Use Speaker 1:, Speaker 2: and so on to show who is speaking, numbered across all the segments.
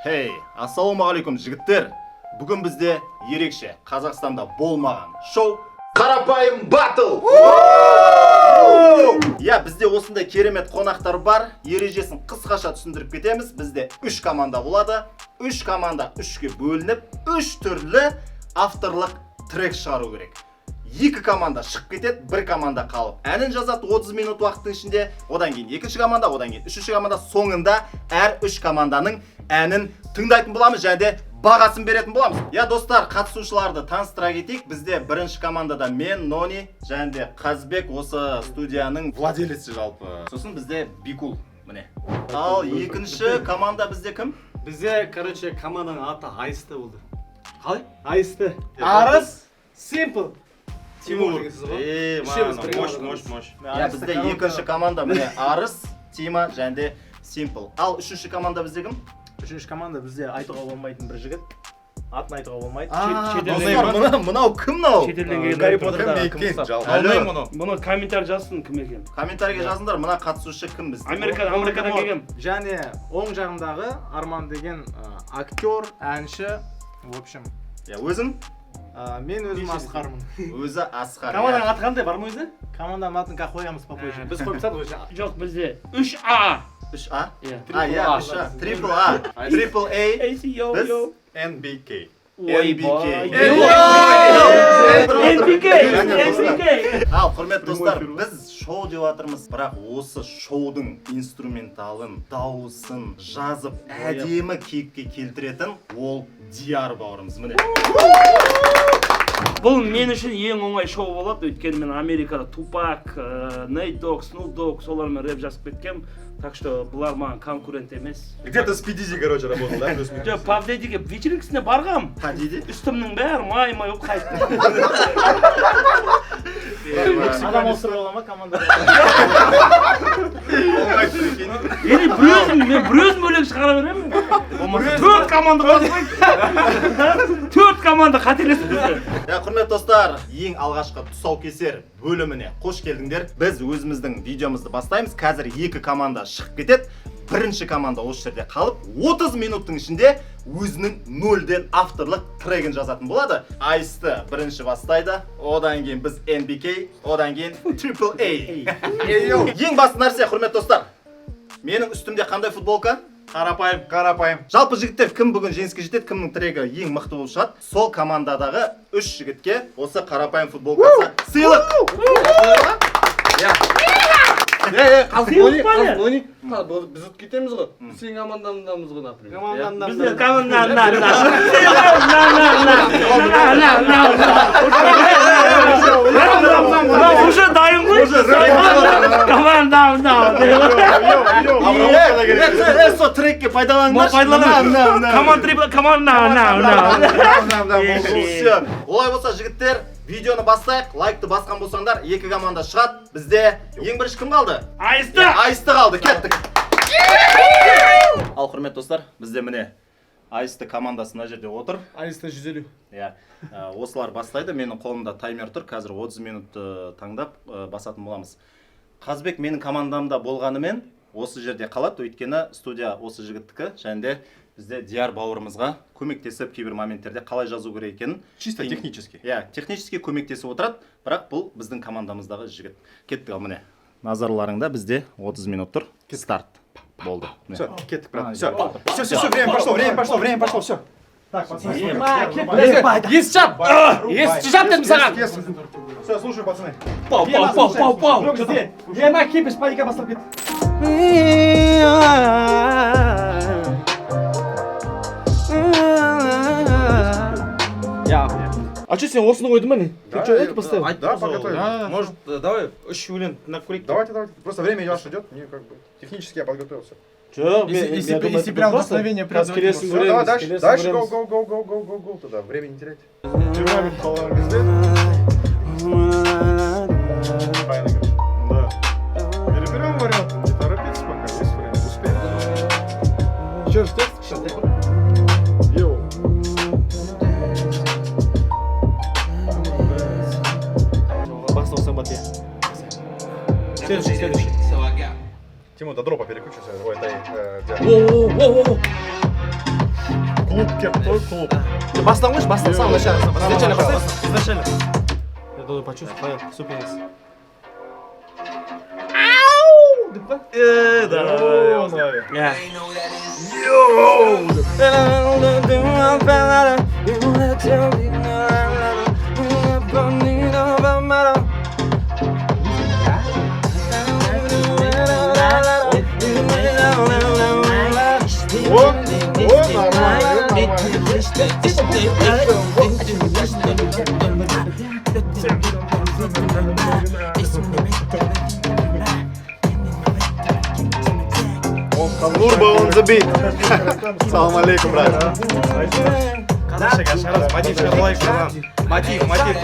Speaker 1: Хей, ассалаумағалейкум, жігіттер! Бүгін бізде ерекше, Қазақстанда болмаған шоу: Қарапайым баттл. Иә, бізде осындай керемет қонақтар бар. Ережесін қысқаша түсіндіріп кетеміз. Бізде үш команда болады. Үш команда үшке бөлініп, үш түрлі авторлық трек шығару керек. Екі команда шығып кетеді, бір команда қалып, әнін жазады 30 минут уақыттың ішінде. Одан кейін екінші команда, одан кейін үшінші команда. Соңында әр үш команданың әнін тыңдайтын боламыз және де бағасын беретін боламыз. Иә, достар, қатысушыларды таныстыра кетейік. Бізде бірінші командада мен, Нони және де Қазбек, осы студияның владелесі жалпы. Сосын бізде Бикул, міне. Ал екінші команда бізде кім?
Speaker 2: Бізде, короче, команданың аты Айсты болды.
Speaker 3: Қалай?
Speaker 2: Айсты.
Speaker 3: Арыс.
Speaker 2: Симпл. Тимур дегенсіз ғой.
Speaker 3: Е,
Speaker 2: Үшеуміз
Speaker 3: мана,
Speaker 2: бірге
Speaker 3: мощь,
Speaker 2: барамыз.
Speaker 3: мощь, мощь.
Speaker 1: Иә, бізде екінші команда, міне, Арыс, Тима және де Симпл. Ал үшінші команда бізде кім?
Speaker 4: Үшінші команда бізде айтуға болмайтын бір жігіт, атын айтуға болмайды.
Speaker 1: Достар, мынау кім, мынау?
Speaker 5: Шетелден келген
Speaker 4: Гарри
Speaker 5: рэпер.
Speaker 4: Поттердағы
Speaker 6: Кім
Speaker 4: кім
Speaker 6: екен
Speaker 4: ұқсап?
Speaker 6: жалпы?
Speaker 1: Алло.
Speaker 3: Алмаймын мұны.
Speaker 5: Бұны комментарий жазсын, кім екен.
Speaker 1: Комментарийге жазыңдар, мына қатысушы кім бізде?
Speaker 5: Америкадан келген.
Speaker 4: Және оң жағымдағы Арман деген актер, әнші, в общем.
Speaker 1: Иә, өзің?
Speaker 4: Мен өзім Асқармын.
Speaker 1: Өзі Асқар.
Speaker 2: Команданың
Speaker 1: Иә.
Speaker 2: аты қандай, бар ма өзі?
Speaker 4: Команданың атын қазір қоямыз попозже.
Speaker 2: Біз қойып тастадық уже.
Speaker 5: Жоқ, бізде 3 А.
Speaker 1: Үш А.
Speaker 5: Иә.
Speaker 1: А, иә, үш А, трипл А, трипл А.
Speaker 5: Біз
Speaker 1: Біз
Speaker 6: NBK.
Speaker 5: Ойбай.
Speaker 1: NBK.
Speaker 5: NBK.
Speaker 1: Және достар,
Speaker 5: NBK.
Speaker 1: Ал, құрметті достар, біз шоу деп жатырмыз, бірақ осы шоудың инструменталын, дауысын жазып, әдемі кейіпке келтіретін ол Диар бауырымыз, міне.
Speaker 5: Бұл мен үшін ең оңай шоу болады, өйткені мен Америкада Тупак, Нейт Дог, Снуп Дог, солармен рэп жазып кеткем. Так что бұлар маған конкурент емес.
Speaker 6: Где ты с P. Diddy, короче, работал, да? Плюс-минус?
Speaker 5: Жоқ, Паф Дэддиге вечеринкасіне барғам.
Speaker 1: Па Диди.
Speaker 5: Үстімнің бәрі май май болып қайттым.
Speaker 4: Адам ауыстыруға бола ма командада?
Speaker 1: Болмайды екен.
Speaker 5: Или бір өзім, мен бір өзім бөлек шығара беремін. Болмаса төрт команда қосып, төрт команда қателесіп бізде.
Speaker 1: Иә, құрметті достар, ең алғашқы тұсаукесер бөліміне қош келдіңдер. Біз өзіміздің видеомызды бастаймыз. Қазір екі команда шығып кетеді. Бірінші команда осы жерде қалып, 30 минуттың ішінде өзінің нөлден авторлық трегін жазатын болады. Айсты бірінші бастайды, одан кейін біз NBK, одан кейін Triple A. Ең басты нәрсе, құрметті достар, менің үстімде қандай футболка?
Speaker 6: Қарапайым, қарапайым.
Speaker 1: Жалпы, жігіттер, кім бүгін жеңіске жетеді, кімнің трегі ең мықты болып шығады, сол командадағы үш жігітке осы қарапайым футболкасы сыйлық.
Speaker 3: Е, е, қазір
Speaker 5: Сыйлық па не?
Speaker 3: Нони, біз ұтып кетеміз ғой. Сенің командаңдамыз ғой, например.
Speaker 2: Командамда.
Speaker 5: Бізде команда на на на на на на на на уже дайын ғой, команда на.
Speaker 1: Е, сол трекке пайдаланыңдаршы.
Speaker 5: Пайдаланамыз. Команда трипл, команда на на.
Speaker 1: Все. Олай болса, жігіттер, видеоны бастайық. Лайкты басқан болсаңдар, екі команда шығады. Бізде ең бірінші кім қалды?
Speaker 5: Айсты.
Speaker 1: Айсты қалды. Кеттік. Ал, құрметті достар, бізде, міне, Айсты командасы мына жерде отыр.
Speaker 2: Айсты 150.
Speaker 1: Иә, осылар бастайды. Менің қолымда таймер тұр. Қазір 30 минутты таңдап басатын боламыз. Қазбек менің командамда болғанымен, осы жерде қалады, өйткені студия осы жігіттікі және де бізде Диар бауырымызға көмектесіп, кейбір моменттерде қалай жазу керек екенін
Speaker 6: Чисто технически.
Speaker 1: Иә, технически көмектесіп отырады, бірақ бұл біздің командамыздағы жігіт. Кеттік. Ал, міне, назарларыңда бізде 30 минут тұр. Старт болды. Міне.
Speaker 6: Все, кеттік, брат. Все, все, все, все, время пошло, время пошло, время пошло, все.
Speaker 4: Так, пацаны.
Speaker 2: Ес жап! Ес жап дедім саған!
Speaker 6: Все, слушаю, пацаны.
Speaker 5: Пау, пау, пау, пау, пау.
Speaker 2: Жоқ, бізде ема кипиш, паника басталып кетті.
Speaker 3: Я.
Speaker 2: А что, сен осыны қойдың ба, не? Ты что, это поставил?
Speaker 6: Да, подготовили.
Speaker 3: Может, давай үш өлең тыңдап көрейік.
Speaker 6: Давайте, давайте. Просто время ваше идет, мне как бы технически я подготовился.
Speaker 2: Жоқ,
Speaker 4: Если, если прям вдохновение придет,
Speaker 2: келесін
Speaker 6: Все, давай
Speaker 2: көреміз,
Speaker 6: дальше,
Speaker 2: келесін
Speaker 6: дальше, go,
Speaker 2: көреміз.
Speaker 6: go, go, go, go, go, go, тогда. Время не терять. Правильно говоришь. Да. Переберем варианты, не торопитесь пока, есть время, успеем.
Speaker 4: Еще раз текст?
Speaker 6: Йоу.
Speaker 2: Басын қойсаң болады, иә. Следующий, следующий.
Speaker 6: Тимур, до дропа переключился. Ой, дай, Диана.
Speaker 2: О, о, о, о.
Speaker 6: Клуб келіп қой, клуб.
Speaker 2: Бастан қойшы, бастан, самого начала. Изначально
Speaker 6: Начало.
Speaker 2: поставь. Изначально. Я должен почувствовать, понял, супер. Ау! Деп па? Да.
Speaker 6: Ё-моё. О, о, нормально, нормально.
Speaker 1: Нурба on the beat. Салам алейкум, брат.
Speaker 2: Қазақша шығарасыз, мотив шығарып алайық, братан. Мотив, мотив.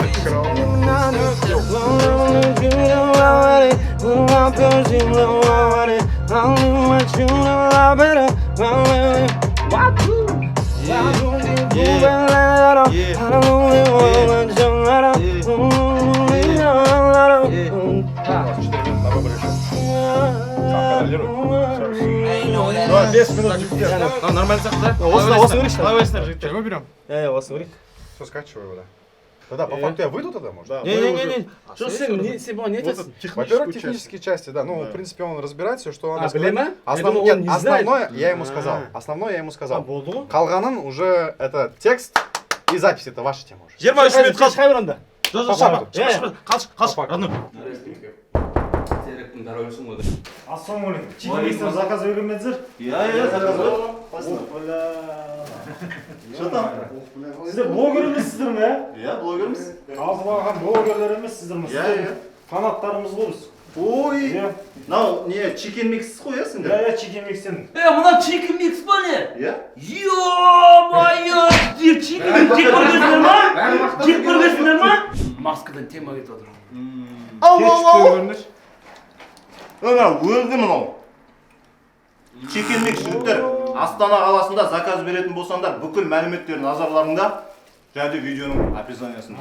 Speaker 6: На выбор еще. Сам контролируй. Давай, 5 минут, жігіттер.
Speaker 2: Ну, нормально сияқты, да?
Speaker 4: Осыны, осыны көрейікші.
Speaker 2: Қалай ойлайсыңдар, жігіттер?
Speaker 4: Чего берем? Е, осыны көрейік.
Speaker 6: Все, скачивай его, да. Да-да, по факту я выйду тогда, может?
Speaker 3: Да,
Speaker 2: Не,
Speaker 3: мы
Speaker 2: не, не,
Speaker 3: уже-
Speaker 2: не.
Speaker 5: Что сен не сен бұған не
Speaker 3: Вот
Speaker 5: айтасың?
Speaker 3: это техническую
Speaker 6: Во-первых,
Speaker 3: часть.
Speaker 6: технические части, да. Ну,
Speaker 3: Да.
Speaker 6: в принципе, он разбирает все, что надо
Speaker 2: А,
Speaker 6: сказать.
Speaker 2: біле ма? Я
Speaker 6: Основ...
Speaker 2: думал,
Speaker 6: Нет,
Speaker 2: он не знает.
Speaker 6: основное я ему сказал. Основное я ему сказал.
Speaker 2: Болды ғой.
Speaker 6: Қалғанын уже это текст и запись, это ваша тема уже.
Speaker 2: 23 минут қалды.
Speaker 4: Шыға бер онда.
Speaker 2: Жоқ,
Speaker 6: По
Speaker 2: жоқ,
Speaker 6: факту.
Speaker 2: шығма, қалшы, қалшы,
Speaker 6: По факту.
Speaker 2: родной.
Speaker 7: Ассалаумағалейкум. Чикен микстен заказ берген бе едіңіздер?
Speaker 1: Иә, иә, заказ бар. Что там?
Speaker 7: Сіздер блогер емессіздер ме?
Speaker 1: Иә, блогерміз.
Speaker 7: Қазылаған блогерлер емессіздер ме?
Speaker 1: Иә, иә.
Speaker 7: Фанаттарымыз ғой біз.
Speaker 1: Ой,
Speaker 7: Иә.
Speaker 1: мынау не, чикен микс қой, иә,
Speaker 7: Иә,
Speaker 1: сендер?
Speaker 7: иә, чикен микстен.
Speaker 5: Е, мына чикен микс па не?
Speaker 1: Иә.
Speaker 5: Ё-моё! Чикен микс жеп көргенсіңдер ма? Жеп көргенсіңдер ма? Маскадан тема кетіп отыр.
Speaker 1: Ау, ау, ау.
Speaker 6: Көріңдерші.
Speaker 1: Ана өлді мынау. Чикен микс, жігіттер. Астана қаласында заказ беретін болсаңдар, бүкіл мәліметтер назарларыңда және де видеоның описаниясында.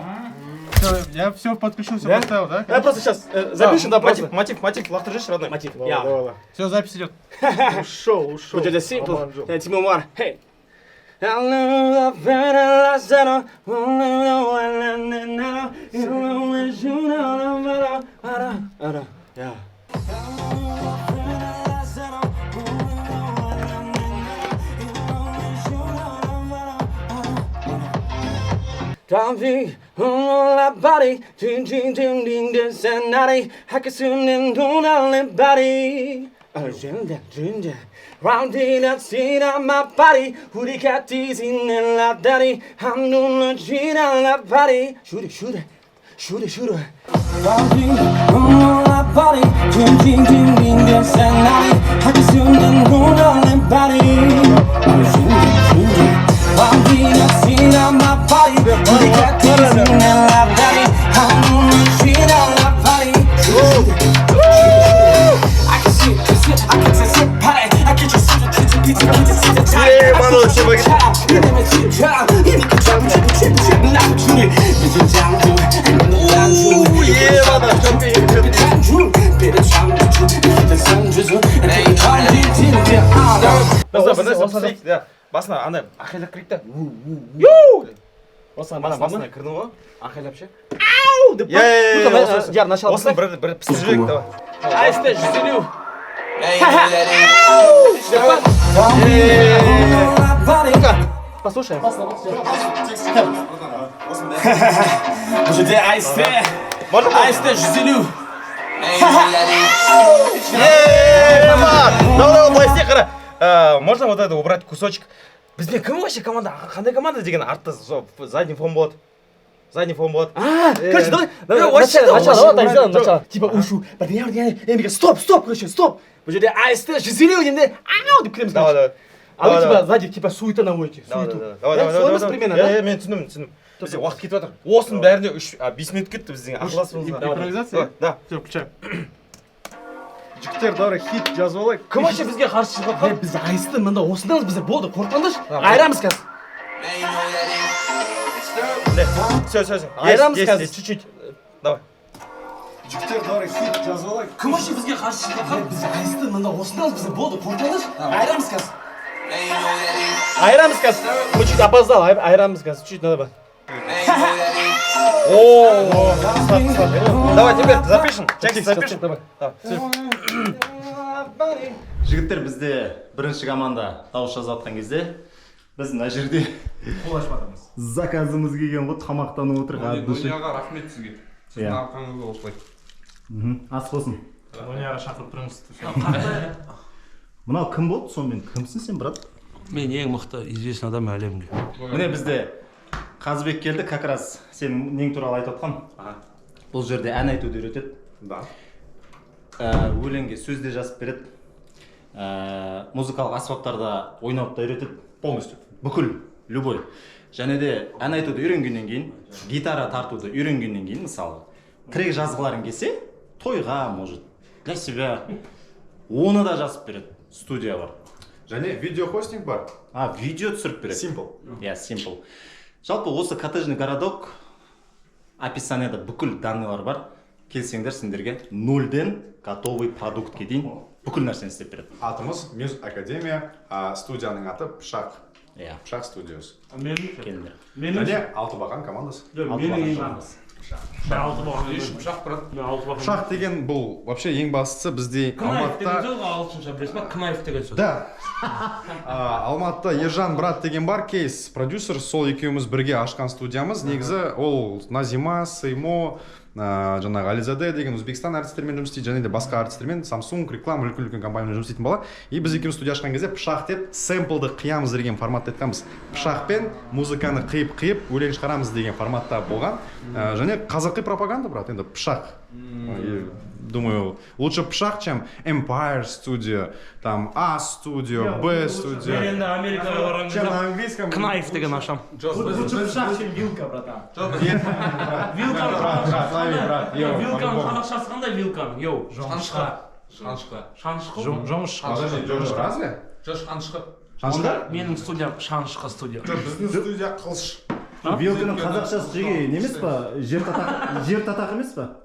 Speaker 6: Я все подключил, все
Speaker 4: Да?
Speaker 6: поставил, да?
Speaker 4: Я просто сейчас запишем, да,
Speaker 2: Мотив,
Speaker 4: просто.
Speaker 2: мотив, мотив, лақтырып жіберші, родной.
Speaker 4: Мотив.
Speaker 6: Давай,
Speaker 4: Я.
Speaker 6: давай, давай. Все, запись идет.
Speaker 3: Ушел, ушел.
Speaker 4: Вот это simple.
Speaker 3: Аман жоқ.
Speaker 4: Тимур Мар. Hey. Yeah. Driving on my body, ding ding ding ding ding, sanity. I can see them don't body. Rounding up, seen on my body. Who the cat is in the la daddy? I'm doing the gin on la body. Shoot it, shoot it, shoot it, shoot it. Rounding on my body, ding ding ding ding ding, sanity. I can see them don't body. Rounding up, seen on my body. Who the cat is in the la daddy? I'm doing the gin on la body. Shoot it, shoot it. I can see, can see, I can see, party. I can just see the kitchen, pizza, pizza, pizza,
Speaker 2: Е, мынау тема. Ебана, Басына, басына, басына, да. Басына андай ақайлап кірейік та. Ю!
Speaker 4: Осыған
Speaker 2: Ана
Speaker 4: басына
Speaker 2: басына кірдің ғой, ақайлап ше.
Speaker 4: Ау деп.
Speaker 2: Иә, иә,
Speaker 4: Ну-ка,
Speaker 2: иә, осы.
Speaker 4: Жар, начало.
Speaker 2: Осыны бір бір пісіріп жіберейік, давай.
Speaker 4: АСТ 150. Ну-ка, послушаем.
Speaker 8: Бұл жерде АСТ.
Speaker 2: Можно?
Speaker 8: АСТ 150.
Speaker 2: Ема! Давай, давай, былай істе, қара. Можно вот это убрать кусочек? Бізде кім вообще команда? Қандай команда деген артта задний фон болады. Задний фон болады.
Speaker 4: А, короче, давай, давай,
Speaker 2: вообще,
Speaker 4: начало,
Speaker 2: вообще,
Speaker 4: начало, давай так
Speaker 2: вообще,
Speaker 4: сделаем, начало. Типа ушу, стоп, стоп, короче, стоп. Бұл жерде АСТ 150 дегенде, ау деп кіреміз.
Speaker 2: Давай, давай.
Speaker 4: А вы
Speaker 2: Давай,
Speaker 4: типа
Speaker 2: давай.
Speaker 4: сзади, типа суета наводите,
Speaker 2: Давай,
Speaker 4: суету.
Speaker 2: давай, давай,
Speaker 4: Да,
Speaker 2: давай,
Speaker 4: солай
Speaker 2: давай,
Speaker 4: емес
Speaker 2: давай.
Speaker 4: примерно,
Speaker 2: Иә,
Speaker 4: да?
Speaker 2: иә, мен түсіндім, түсіндім. Бізде уақыт кетіп жатыр. Осының бәріне 3, 5 минут кетті біздің ақылдасуымызға.
Speaker 6: Импровизация?
Speaker 2: Да.
Speaker 6: Все, включаем. Жігіттер, давай хит жазып алайық.
Speaker 2: Кім вообще бізге қарсы шығып жатқан?
Speaker 4: Е, біз АСТ мында осындамыз, біздер болды, қорықпаңдаршы. Айырамыз қазір.
Speaker 2: Все, все, все.
Speaker 4: Айырамыз
Speaker 2: Есть,
Speaker 4: қазір.
Speaker 2: есть, чуть-чуть. Давай.
Speaker 6: Жігіттер, давай хит жазып алайық.
Speaker 8: Кім вообще бізге қарсы шығып жатқан?
Speaker 4: Біз АСТ мында осындамыз, біздер болды, қорықпаңдаршы. Айырамыз қазір. Айырамыз қазір. Мы чуть опоздал, айырамыз қазір. Чуть надо. О,
Speaker 2: Давай теперь запишем. Текст запишем.
Speaker 4: Давай.
Speaker 1: Жігіттер, бізде бірінші команда дауыс жазып жатқан кезде біз мына жерде
Speaker 7: Қол ашып жатырмыз.
Speaker 1: Заказымыз келген ғой, тамақтанып отырық от души.
Speaker 3: Дунияға рахмет сізге. Сіздің
Speaker 1: Иә.
Speaker 3: арқаңызда осылай.
Speaker 1: Ас болсын.
Speaker 7: Дунияға шақырып тұрыңыз.
Speaker 1: Мынау кім болды сонымен? Кімсің сен, брат?
Speaker 5: Мен ең мықты известный адам әлемге.
Speaker 1: Міне, бізде Қазыбек келді, как раз сен нең туралы айтып отқан. Бұл жерде ән айтуды үйретеді.
Speaker 6: Да.
Speaker 1: Өлеңге сөз де жазып береді. Музыкалық аспаптарда ойнауды да үйретеді.
Speaker 6: Полностью.
Speaker 1: Бүкіл, любой. Және де ән айтуды үйренгеннен кейін, гитара тартуды үйренгеннен кейін, мысалы, трек жазғыларың келсе, тойға, может, для себя, оны да жазып береді. Студия бар.
Speaker 6: Және видеохостинг бар.
Speaker 1: А, видео түсіріп береді.
Speaker 6: Simple.
Speaker 1: Иә, simple. Жалпы осы коттеджный городок, описанияда бүкіл данныйлар бар. Келсеңдер, сендерге нөлден готовый продуктке дейін бүкіл нәрсені істеп береді.
Speaker 6: Атымыз Мюз Академия, а студияның аты Пышақ.
Speaker 1: Иә.
Speaker 6: Пышақ Studios.
Speaker 5: Менің
Speaker 1: Келіңдер.
Speaker 5: Менің
Speaker 6: Және Алтыбақан командасы.
Speaker 5: Жоқ, менің ең Алтыбақан.
Speaker 3: Пышақ, брат.
Speaker 5: Мен Алтыбақан.
Speaker 6: Пышақ деген бұл вообще ең бастысы бізде
Speaker 5: Knife деген
Speaker 6: Алматыда
Speaker 5: сөз ғой ағылшынша, білесің ба? Knife деген сөз.
Speaker 6: Да. Алматыда Ержан брат деген бар, кейс продюсер, сол екеуміз бірге ашқан студиямыз. Негізі ол Назима, Сеймо, жаңағы Ализаде деген Өзбекстан әртістерімен жұмыс істейді және де басқа әртістермен, Samsung, реклама, үлкен үлкен компаниямен жұмыс істейтін бала. И біз екеуміз студия ашқан кезде пышақ деп сэмплды қиямыз деген форматта айтқанбыз. Пышақпен музыканы қиып қиып өлең шығарамыз деген форматта болған. Және қазақи пропаганда, брат, енді пышақ. И, думаю, лучше пышақ, чем Empire Studio, там А Studio, Б
Speaker 5: Мен
Speaker 6: Studio.
Speaker 5: енді Америкаға барған
Speaker 6: Чем
Speaker 5: кезде
Speaker 6: на английском.
Speaker 5: Knife деген ашам.
Speaker 7: Лучше пышақ, чем вилка, братан.
Speaker 5: Вилканың
Speaker 6: Брат, брат, лови, брат, йоу,
Speaker 5: Вилканың
Speaker 6: по-любому.
Speaker 5: қазақшасы қандай вилканың? Йоу.
Speaker 3: Шанышқы. Шанышқы.
Speaker 5: Шанышқы.
Speaker 7: Жоңышқа.
Speaker 6: Подожди, Джордж, разве?
Speaker 3: Жоқ, шанышқы.
Speaker 6: Шанышқы?
Speaker 5: Менің студиям шанышқы студия.
Speaker 6: Жоқ, біздің студия қылыш.
Speaker 1: Вилканың қазақшасы, жеге, не емес па? Жер татақ, жер татақ емес па?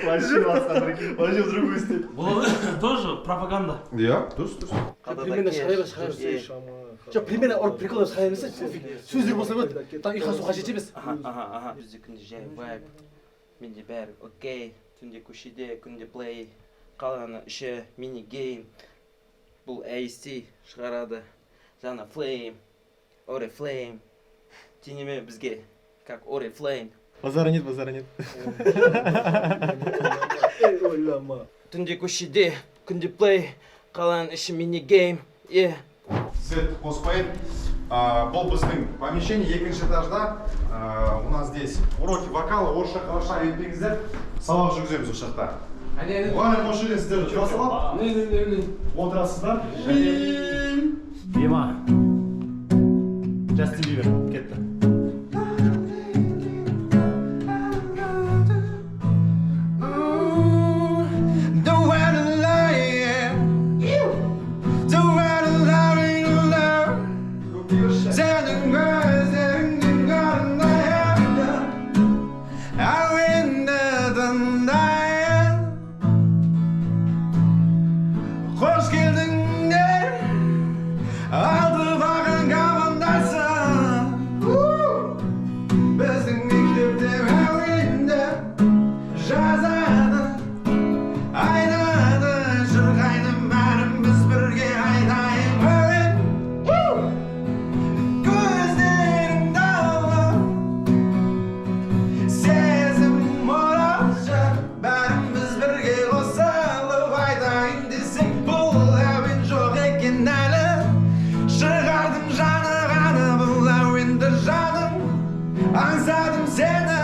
Speaker 1: Вообще басқа, прикинь, вообще в другую степь.
Speaker 5: Бұл тоже пропаганда.
Speaker 6: Иә, дұрыс, дұрыс.
Speaker 4: Примерно шығара бер, шығара бер. Жоқ, примерно ұрып прикол шығара берсе, пофиг. Сөздер болса болады. Там ұйқасу қажет емес.
Speaker 9: Аха, бізде күнде жай вайб, менде бәрі окей, түнде көшеде, күнде плей, қалғаны іші мини гейм. Бұл AST шығарады жаңа флейм, Орифлейм, тиеме бізге как Орифлейм.
Speaker 7: Базара нет, базара нет.
Speaker 9: Түнде көшеде, күнде плей, қаланың іші мини гейм, е.
Speaker 6: Свет қоспайын. Бұл біздің помещение екінші этажда. У нас здесь уроки вокала, орысша, қазақша үйретпеңіздер. Сабақ жүргіземіз осы жақта. Мұғалім осы жерден сіздерді тұра салады. Отырасыздар. Және
Speaker 1: Ема. Джастин Бибер кетті.
Speaker 8: Don't wanna lie, don't wanna lie, love. Сенің көздеріңнің қарындайын, әуенді тыңдайын. Қош келдіңдер, Алтыбақан командасы. Біздің мектепте әуенді жазады, айтады, шырқайды, бәріміз бірге айтайық әуен. Көздерің дала, сезім оралшы, бәріміз бірге қосылып айтайын десек, бұл әуен жоқ екен әлі. Шығардым жаны ғана бұл әуенді, жаным, аңсадым сені.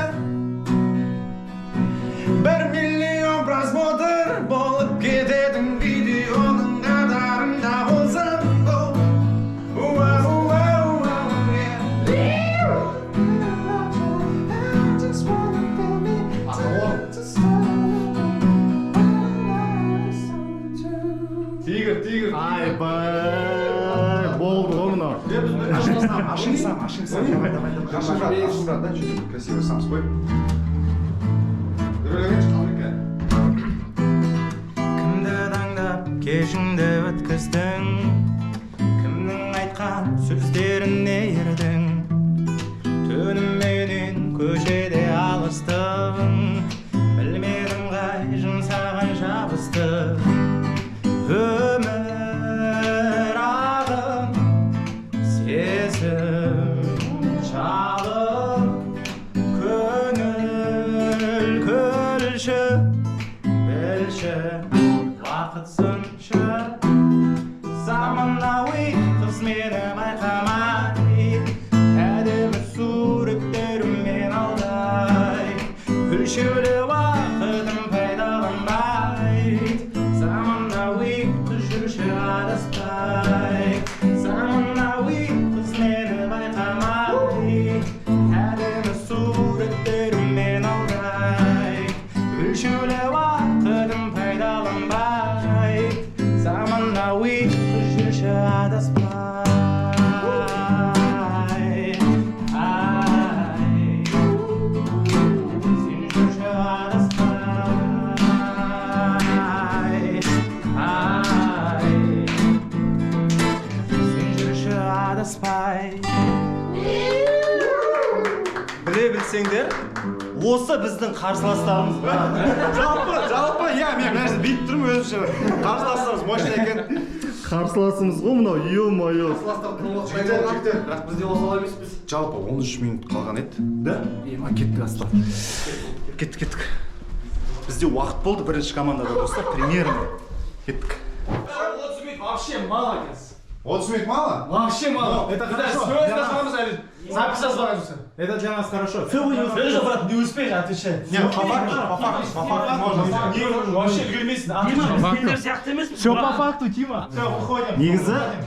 Speaker 8: 1 миллион просмотр болып кететін видеоның қатарында болсын бұл. Уау, уау, уау, yeah. I just wanna feel me to
Speaker 6: Тигр, тигр.
Speaker 1: Айбай, болды ғой мынау.
Speaker 6: Ашың сам, ашың сам, ашың сам. Давай, давай, давай. Ашың брат, ашың брат, дай что-нибудь красивое сам спой. Кімді таңдап
Speaker 8: Кешіңді өткіздің, кімнің айтқан сөздеріне ердің? Түніменен көшеде алыстың, білмедім қай жын саған жабысты. Өмір ағын, сезім жалын, көңіл көлші, білші, уақыт сыншы. Заманауи қыз мені байқамай, әдемі суреттеріммен алдай, өлшеулі уақытын пайдаланбай. Заманауи қыз жүрші адаспай, заманауи қыз мені байқамай, әдемі суреттеріммен алдай, өлшеулі уақытын пайдаланбай. Заманауи қыз жүрші адаспай. Ай, сен жүрші адаспай. Ай, сен жүрші адаспай.
Speaker 1: Біле білсеңдер, осы біздің қарсыластарымыз, брат.
Speaker 6: Жалпы, иә, мен мына жерде бүйтіп тұрмын өзімше. Қарсыластарымыз мощный екен.
Speaker 1: Қарсыласымыз ғой мынау, ё-моё.
Speaker 6: Жігіттер, жігіттер.
Speaker 3: Бірақ бізде осал емеспіз.
Speaker 6: Жалпы 13 минут қалған еді.
Speaker 1: Да? Ема, кеттік, Аслан. Кеттік, кеттік. Бізде уақыт болды бірінші командада, достар, примерно. Кеттік.
Speaker 10: 30 минут вообще мало екен.
Speaker 6: 30 минут мало?
Speaker 10: Вообще мало.
Speaker 7: Это хорошо.
Speaker 10: Сөз
Speaker 7: Для нас.
Speaker 10: жазғанбыз әлі. Запись жазбаған жоқсың.
Speaker 7: Это для нас хорошо. Все, не успеешь, брат, не успеешь, отвечай.
Speaker 6: Нет, по факту, по факту, по факту можно сделать.
Speaker 10: Не, вообще үлгермейсің.
Speaker 5: Дима, сендер сияқты емеспіз.
Speaker 7: Все по факту, Тима. Все, выходим.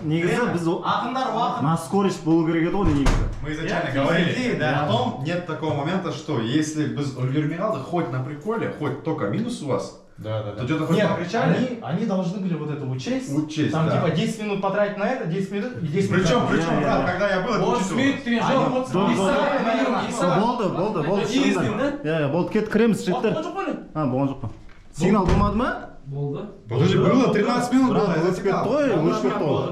Speaker 1: Негізі біз
Speaker 7: Ақындар уақыт.
Speaker 1: На скорость болу керек еді ғой негізі.
Speaker 6: Мы изначально говорили,
Speaker 7: да.
Speaker 6: потом нет такого момента, что если біз үлгермей қалдық, хоть на приколе, хоть только минус у вас,
Speaker 7: Да.
Speaker 6: то что-то хоть
Speaker 7: Нет,
Speaker 6: покричали.
Speaker 7: они должны были вот это учесть.
Speaker 6: Учесть,
Speaker 7: Там
Speaker 6: да.
Speaker 7: типа 10 минут потратить на это, 10 минут и 10 минут.
Speaker 6: Причем,
Speaker 1: Я,
Speaker 6: брат,
Speaker 1: я.
Speaker 6: когда я был, это
Speaker 10: 30
Speaker 6: учитывалось.
Speaker 10: минут деген
Speaker 7: Они
Speaker 10: жоқ.
Speaker 7: вот
Speaker 1: Жоқ,
Speaker 10: Бес
Speaker 1: жоқ.
Speaker 10: сағат, наверное, бес сағат.
Speaker 1: Болды, болды, болды.
Speaker 10: Ездим, да?
Speaker 1: Иә, иә, болды, кеттік, кіреміз, жігіттер.
Speaker 10: Уақыт жоқ қой.
Speaker 1: А, болған жоқ па? Сигнал болмады ма?
Speaker 6: Подожди, было 13 минут,
Speaker 1: Брат,
Speaker 6: было, я
Speaker 1: өшіп кетті
Speaker 6: засекал.
Speaker 1: ғой, өшіп кетті ғой.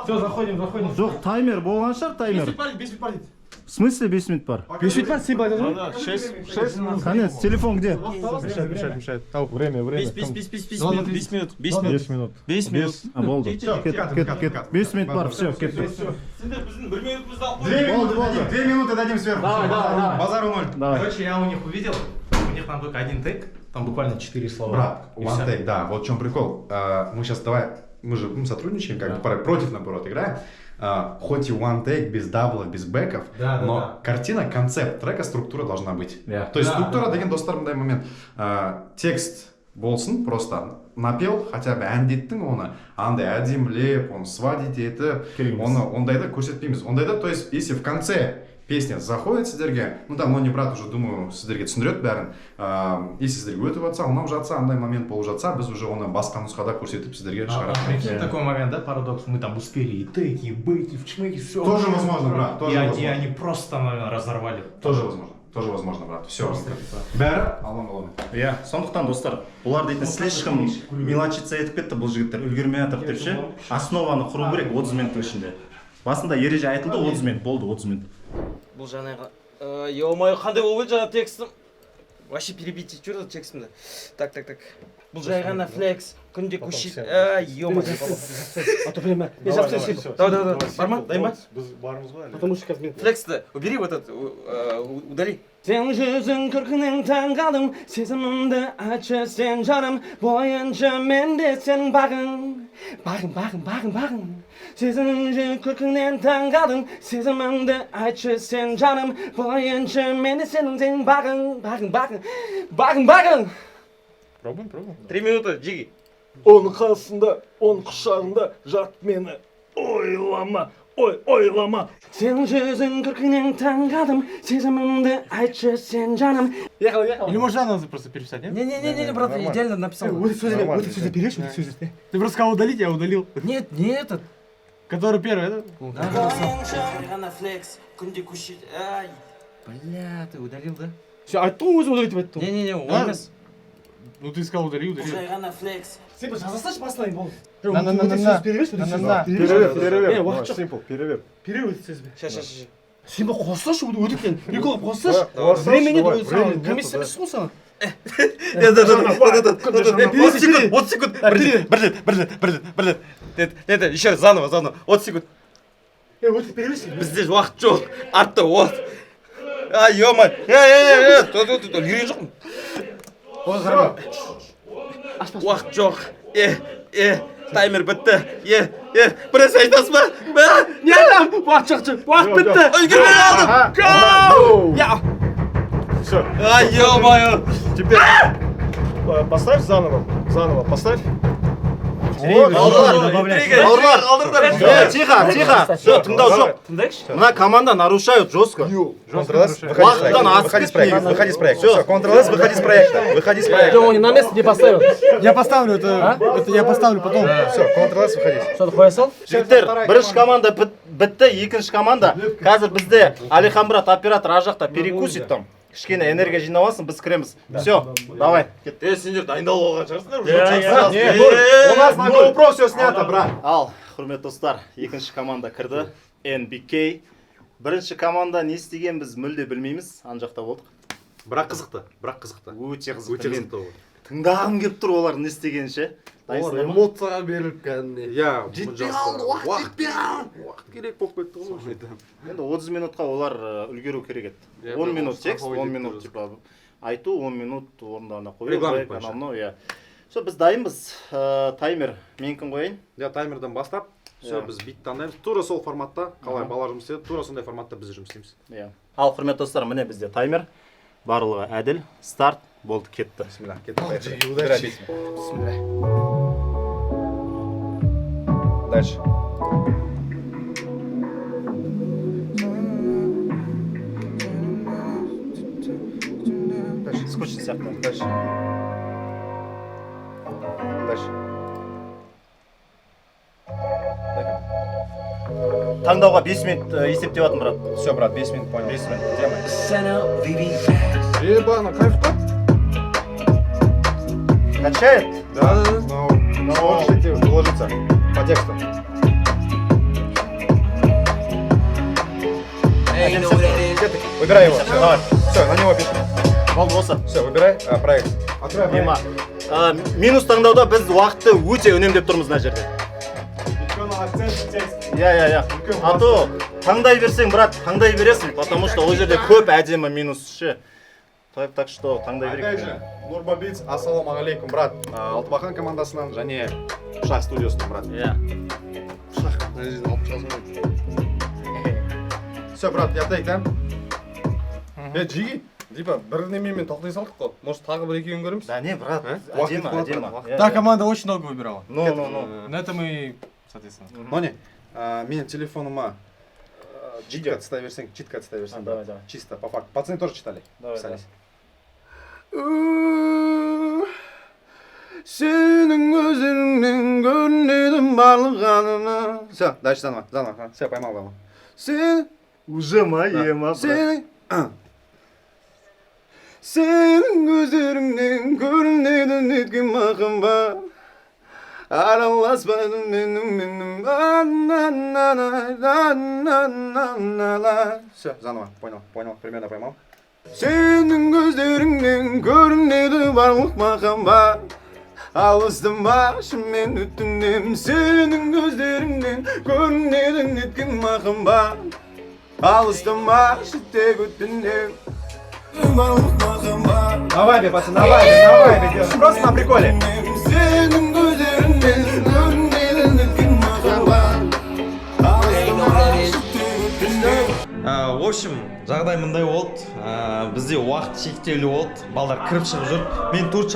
Speaker 7: Все, заходим, заходим.
Speaker 1: Жоқ, таймер болған шығар, таймер.
Speaker 10: 5 минут бар, 5 минут бар дейді.
Speaker 1: В смысле 5 минут бар?
Speaker 7: 5 минут бар, сен былай айтасың ғой?
Speaker 6: 6 минут.
Speaker 1: Конец, телефон где?
Speaker 7: Мешает, мешает, мешает. Ау, время, время.
Speaker 9: 5 5 5 5 5 минут, 5 минут, 5 минут.
Speaker 7: 5 минут.
Speaker 9: 5 минут.
Speaker 1: А, болды.
Speaker 6: Всё,
Speaker 1: Кет,
Speaker 6: кат,
Speaker 1: кет,
Speaker 6: кат,
Speaker 1: кет.
Speaker 6: кат.
Speaker 1: 5 минут бар, все, кеттік.
Speaker 2: Сендер біздің бір минутымызды алып
Speaker 6: Две
Speaker 1: Болды,
Speaker 6: минуты
Speaker 1: болды.
Speaker 6: дадим, 2 минуты дадим сверху.
Speaker 7: Давай, давай, давай.
Speaker 6: Базару ноль.
Speaker 1: Давай.
Speaker 7: Короче, я у них увидел, у них там только один тейк, там буквально 4 слова.
Speaker 6: Брат,
Speaker 7: И
Speaker 6: one
Speaker 7: всё.
Speaker 6: take, да, вот в чем прикол. Мы сейчас давай, мы же сотрудничаем, как бы против, наоборот, играем. Хоть и one take, без даблов, без бэков,
Speaker 7: Да, да,
Speaker 6: но
Speaker 7: да.
Speaker 6: картина, концепт трека, структура должна быть.
Speaker 7: Да.
Speaker 6: То есть
Speaker 7: Да,
Speaker 6: структура
Speaker 7: да.
Speaker 6: деген, достар, мындай момент. Текст болсын, просто напел, хотя бы әндеттің оны, андай әдемілеп, оны сводить етіп,
Speaker 1: Керек емес.
Speaker 6: оны ондайды көрсетпейміз. Ондайда, то есть, если в конце песня заходит сіздерге, ну там, Нони брат уже, думаю, сіздерге түсіндіреді бәрін. Если сіздерге өтіп жатса, ұнап жатса, андай момент болып жатса, біз уже оны басқа нұсқада көрсетіп сіздерге шығарып
Speaker 7: Прикинь, такой момент, да, парадокс, мы там успели и тейки, и бэки, в чмыки, все.
Speaker 6: Тоже возможно, брат, тоже
Speaker 7: И
Speaker 6: возможно.
Speaker 7: они просто, наверное, разорвали.
Speaker 6: Тоже возможно, брат. Все.
Speaker 7: Просто, типа.
Speaker 6: Бәрі алланың қалауымен.
Speaker 1: Иә, сондықтан, достар, бұлар дейтін слишком мелочиться етіп кетті бұл жігіттер, үлгермей жатыр деп ше. Основаны құру керек 30 минуттың ішінде. Басында ереже айтылды, 30 минут болды, 30 минут.
Speaker 9: Бұл жаңағы, ё-моё, қандай болып еді жаңа текстім? Вообще перебить етіп жіберді текстімді. Так, так, так. Бұл жай ғана флекс, күнде көше. Ё-моё.
Speaker 4: А то время. Я сейчас все.
Speaker 9: Давай, давай, давай. Бар ма? Дайын ба?
Speaker 3: Біз бармыз ғой әлі.
Speaker 4: Потому что қазір мен
Speaker 9: Флексті убери вот этот, удали.
Speaker 4: Сен жүзің көркіңнен таң қалдым, сезімімді айтшы сен, жаным, бойынша менде сен бағың, бағың, бағың, бағың, бағың. Сезімің көркіңнен таң қалдым, сезімімді айтшы сен, жаным, бойынша менде сенің сен бағың, бағың, бағың, бағың, бағың.
Speaker 3: Пробуем, пробуем.
Speaker 9: 3 минуты, Джиги.
Speaker 3: Оның қасында, оның құшағында жат мені ойлама, ой, ойлама.
Speaker 4: Сен жүзің көркіңнен таң қалдым, сезімімді айтшы сен, жаным.
Speaker 3: Ехал, ехал.
Speaker 10: Или можно заново просто переписать, нет?
Speaker 9: Не-не-не, брат, идеально написал.
Speaker 10: Вот сюда, вот сюда перейдешь, вот сюда. Ты просто сказал удалить, я удалил.
Speaker 9: Нет, не этот.
Speaker 10: Который первый, да?
Speaker 9: Жай ғана флекс, күнде көше. Ай. Бля, ты удалил, да?
Speaker 10: Все, а то өзің удалить деп айттың.
Speaker 9: Не-не-не, ол
Speaker 10: Да?
Speaker 9: емес.
Speaker 10: Ну ты сказал, удали, удали.
Speaker 9: Жай ғана флекс.
Speaker 10: Сен бір жазасаңшы басынан болды.
Speaker 7: На, на, на, на, на.
Speaker 10: Перевес,
Speaker 7: На, на, на.
Speaker 3: Перерыв, перерыв.
Speaker 10: Е, уақыт жоқ.
Speaker 3: Simple, перерыв.
Speaker 10: Перерыв сөз бе.
Speaker 9: Ща, ща, ща.
Speaker 10: Сен бір қоссашы өтіктен. Прикол қоссашы.
Speaker 3: Қоссашы,
Speaker 10: Время нет,
Speaker 3: давай,
Speaker 10: саған
Speaker 3: время
Speaker 10: комиссия
Speaker 3: нету,
Speaker 10: емес қой саған.
Speaker 2: Нет, нет, нет, нет, 30 секунд, 30 секунд, бір рет, бір рет, бір рет, бір рет, бір рет. Нет, нет, нет, еще раз, заново, заново, 30 секунд.
Speaker 10: Е, өтік перевес.
Speaker 2: Бізде уақыт жоқ, артта от. А, ё-моё, е, е, е, үлгерген жоқпын. Уақыт жоқ, е, е, таймер бітті, е, е, бір нәрсе айтасыз ба? Ба?
Speaker 10: Не айтамын? Уақыт жоқ, жоқ. Уақыт бітті.
Speaker 2: Үлгермей қалдым.
Speaker 3: Go!
Speaker 2: Я.
Speaker 3: Все.
Speaker 2: А, ё-моё.
Speaker 3: Теперь поставь заново. Заново поставь.
Speaker 1: Бауырлар, тихо, тихо. Все, тыңдау жоқ.
Speaker 5: Тыңдайықшы.
Speaker 1: Мына команда нарушают жестко.
Speaker 6: Ctrl-S, выходи с
Speaker 1: Уақыттан
Speaker 6: проекта.
Speaker 1: асып
Speaker 6: Выходи с
Speaker 1: кетті
Speaker 6: проекта.
Speaker 1: негізі.
Speaker 6: Выходи с проекта.
Speaker 1: Всё.
Speaker 6: Все, Ctrl-S, выходи с проекта. Выходи с проекта.
Speaker 4: Он на место не поставил.
Speaker 10: Я поставлю это, это я поставлю потом.
Speaker 6: Все, Ctrl-S, выходи.
Speaker 4: Что, қоя сал?
Speaker 1: Жігіттер, бірінші команда бітті, екінші команда. Қазір бізде Алихан брат оператор ар жақта перекусит там. Кішкене энергия жинап алсын, біз кіреміз. Все, давай. Кет.
Speaker 2: Е, сендер дайындалып алған шығарсыңдар уже.
Speaker 6: Нет, у нас на GoPro все снято, брат.
Speaker 1: Ал, құрметті достар, екінші команда кірді. NBK. Бірінші команда не істеген біз мүлде білмейміз. Ан жақта болдық.
Speaker 6: Бірақ қызықты, бірақ қызықты.
Speaker 1: Өте қызықты.
Speaker 6: Өте
Speaker 1: Мен
Speaker 6: қызықты болды.
Speaker 1: тыңдағым келіп тұр олар не істегенін ше. Дайынсыңдар ма?
Speaker 11: Эмоцияға беріліп кәдімгідей.
Speaker 6: Иә, жетпей қалды, уақыт жетпей қалды. Уақыт керек болып кетті ғой уже.
Speaker 1: Енді 30 минутқа олар үлгеру керек еді.
Speaker 11: Иә,
Speaker 1: 10
Speaker 11: бірақ
Speaker 1: минут
Speaker 11: ол
Speaker 1: текст,
Speaker 11: страховой
Speaker 1: 10
Speaker 11: деп
Speaker 1: минут
Speaker 11: тұрды.
Speaker 1: типа айту, 10 минут орындауына қою,
Speaker 6: Регламент
Speaker 1: брейк,
Speaker 6: бойынша.
Speaker 1: анау мынау, иә. Все, біз дайынбыз. Таймер менікін қояйын.
Speaker 6: Иә, таймерден бастап, все,
Speaker 1: Иә.
Speaker 6: біз бит таңдаймыз. Тура сол форматта, қалай балалар жұмыс істеді, тура сондай форматта біз жұмыс істейміз.
Speaker 1: Иә. Ал, құрметті достар, міне бізде таймер. Барлығы әділ. Старт болды, кетті.
Speaker 6: Бисмилля, кеттік. Поехали. Выбирай песню.
Speaker 10: Бисмилля.
Speaker 6: Дальше.
Speaker 1: Скучно сияқты.
Speaker 6: Дальше. Дальше.
Speaker 1: Таңдауға 5 минут есептеп жатырмын, брат.
Speaker 6: Все, брат, 5 минут, понял.
Speaker 1: 5 минут.
Speaker 6: Тема.
Speaker 11: Ебана, кайф қой.
Speaker 1: Качает?
Speaker 6: Да, но сможешь ли ты уложиться по тексту? Где ты? Выбирай его. Все,
Speaker 1: Давай.
Speaker 6: все, на него пишем.
Speaker 1: Болды осы.
Speaker 6: Все, выбирай проект. Открывай проект.
Speaker 1: Ема. Минус таңдауда біз уақытты өте үнемдеп тұрмыз мына жерде. Иә, иә, иә. А то таңдай берсең, брат, таңдай бересің, потому что ол жерде көп әдемі минус ше. Так что таңдай
Speaker 6: Опять
Speaker 1: берейік.
Speaker 6: же, Нурба Битс, ассалаумағалейкум, брат. Алтыбақан командасынан және Пышақ студиясынан, брат.
Speaker 1: Иә.
Speaker 11: Мына жерден алып шығасың ғой.
Speaker 6: Все, брат, я тейк, да?
Speaker 11: Е, жиги, типа бір немемен тоқтай салдық қой. Может, тағы бір екеуін көреміз?
Speaker 1: Да не, брат,
Speaker 6: Уақыт
Speaker 1: әдемі,
Speaker 6: болады,
Speaker 1: әдемі.
Speaker 6: брат,
Speaker 1: Иә,
Speaker 10: Та
Speaker 1: иә.
Speaker 10: команда очень долго выбирала.
Speaker 1: Ну, ну, ну.
Speaker 10: На это мы, соответственно.
Speaker 6: Нони, менің телефоныма читка тастай берсең, читка тастай берсең.
Speaker 1: А, давай, давай.
Speaker 6: Чисто, по факту. Пацаны тоже читали?
Speaker 1: Давай,
Speaker 6: Писались.
Speaker 11: Сенің көздеріңнен көрінеді барлық ғалымы.
Speaker 6: Все, дальше заново, заново. Все, поймал его.
Speaker 11: Сен,
Speaker 1: Уже ма, ема, брат.
Speaker 11: сенің Сенің көздеріңнен көрінеді неткен махаббат. Араласпадым менің менің.
Speaker 6: Все, заново, понял, понял, примерно поймал.
Speaker 11: Сенің көздеріңнен көрінеді барлық махаббат. Алыстамашы мен өтінемін. Сенің көздеріңнен көрінеді неткен махаббат. Алыстамашы тек өтінемін. Барлық махаббат.
Speaker 6: На вайбе, пацаны, на вайбе, на вайбе делаем. Просто на приколе.
Speaker 11: Сенің көздеріңнен көрінеді неткен махаббат. Алыстамашы тек өтінемін.
Speaker 2: В общем, жағдай мындай болды. Бізде уақыт шектеулі болды. Балдар кіріп шығып жүр. Мен төрт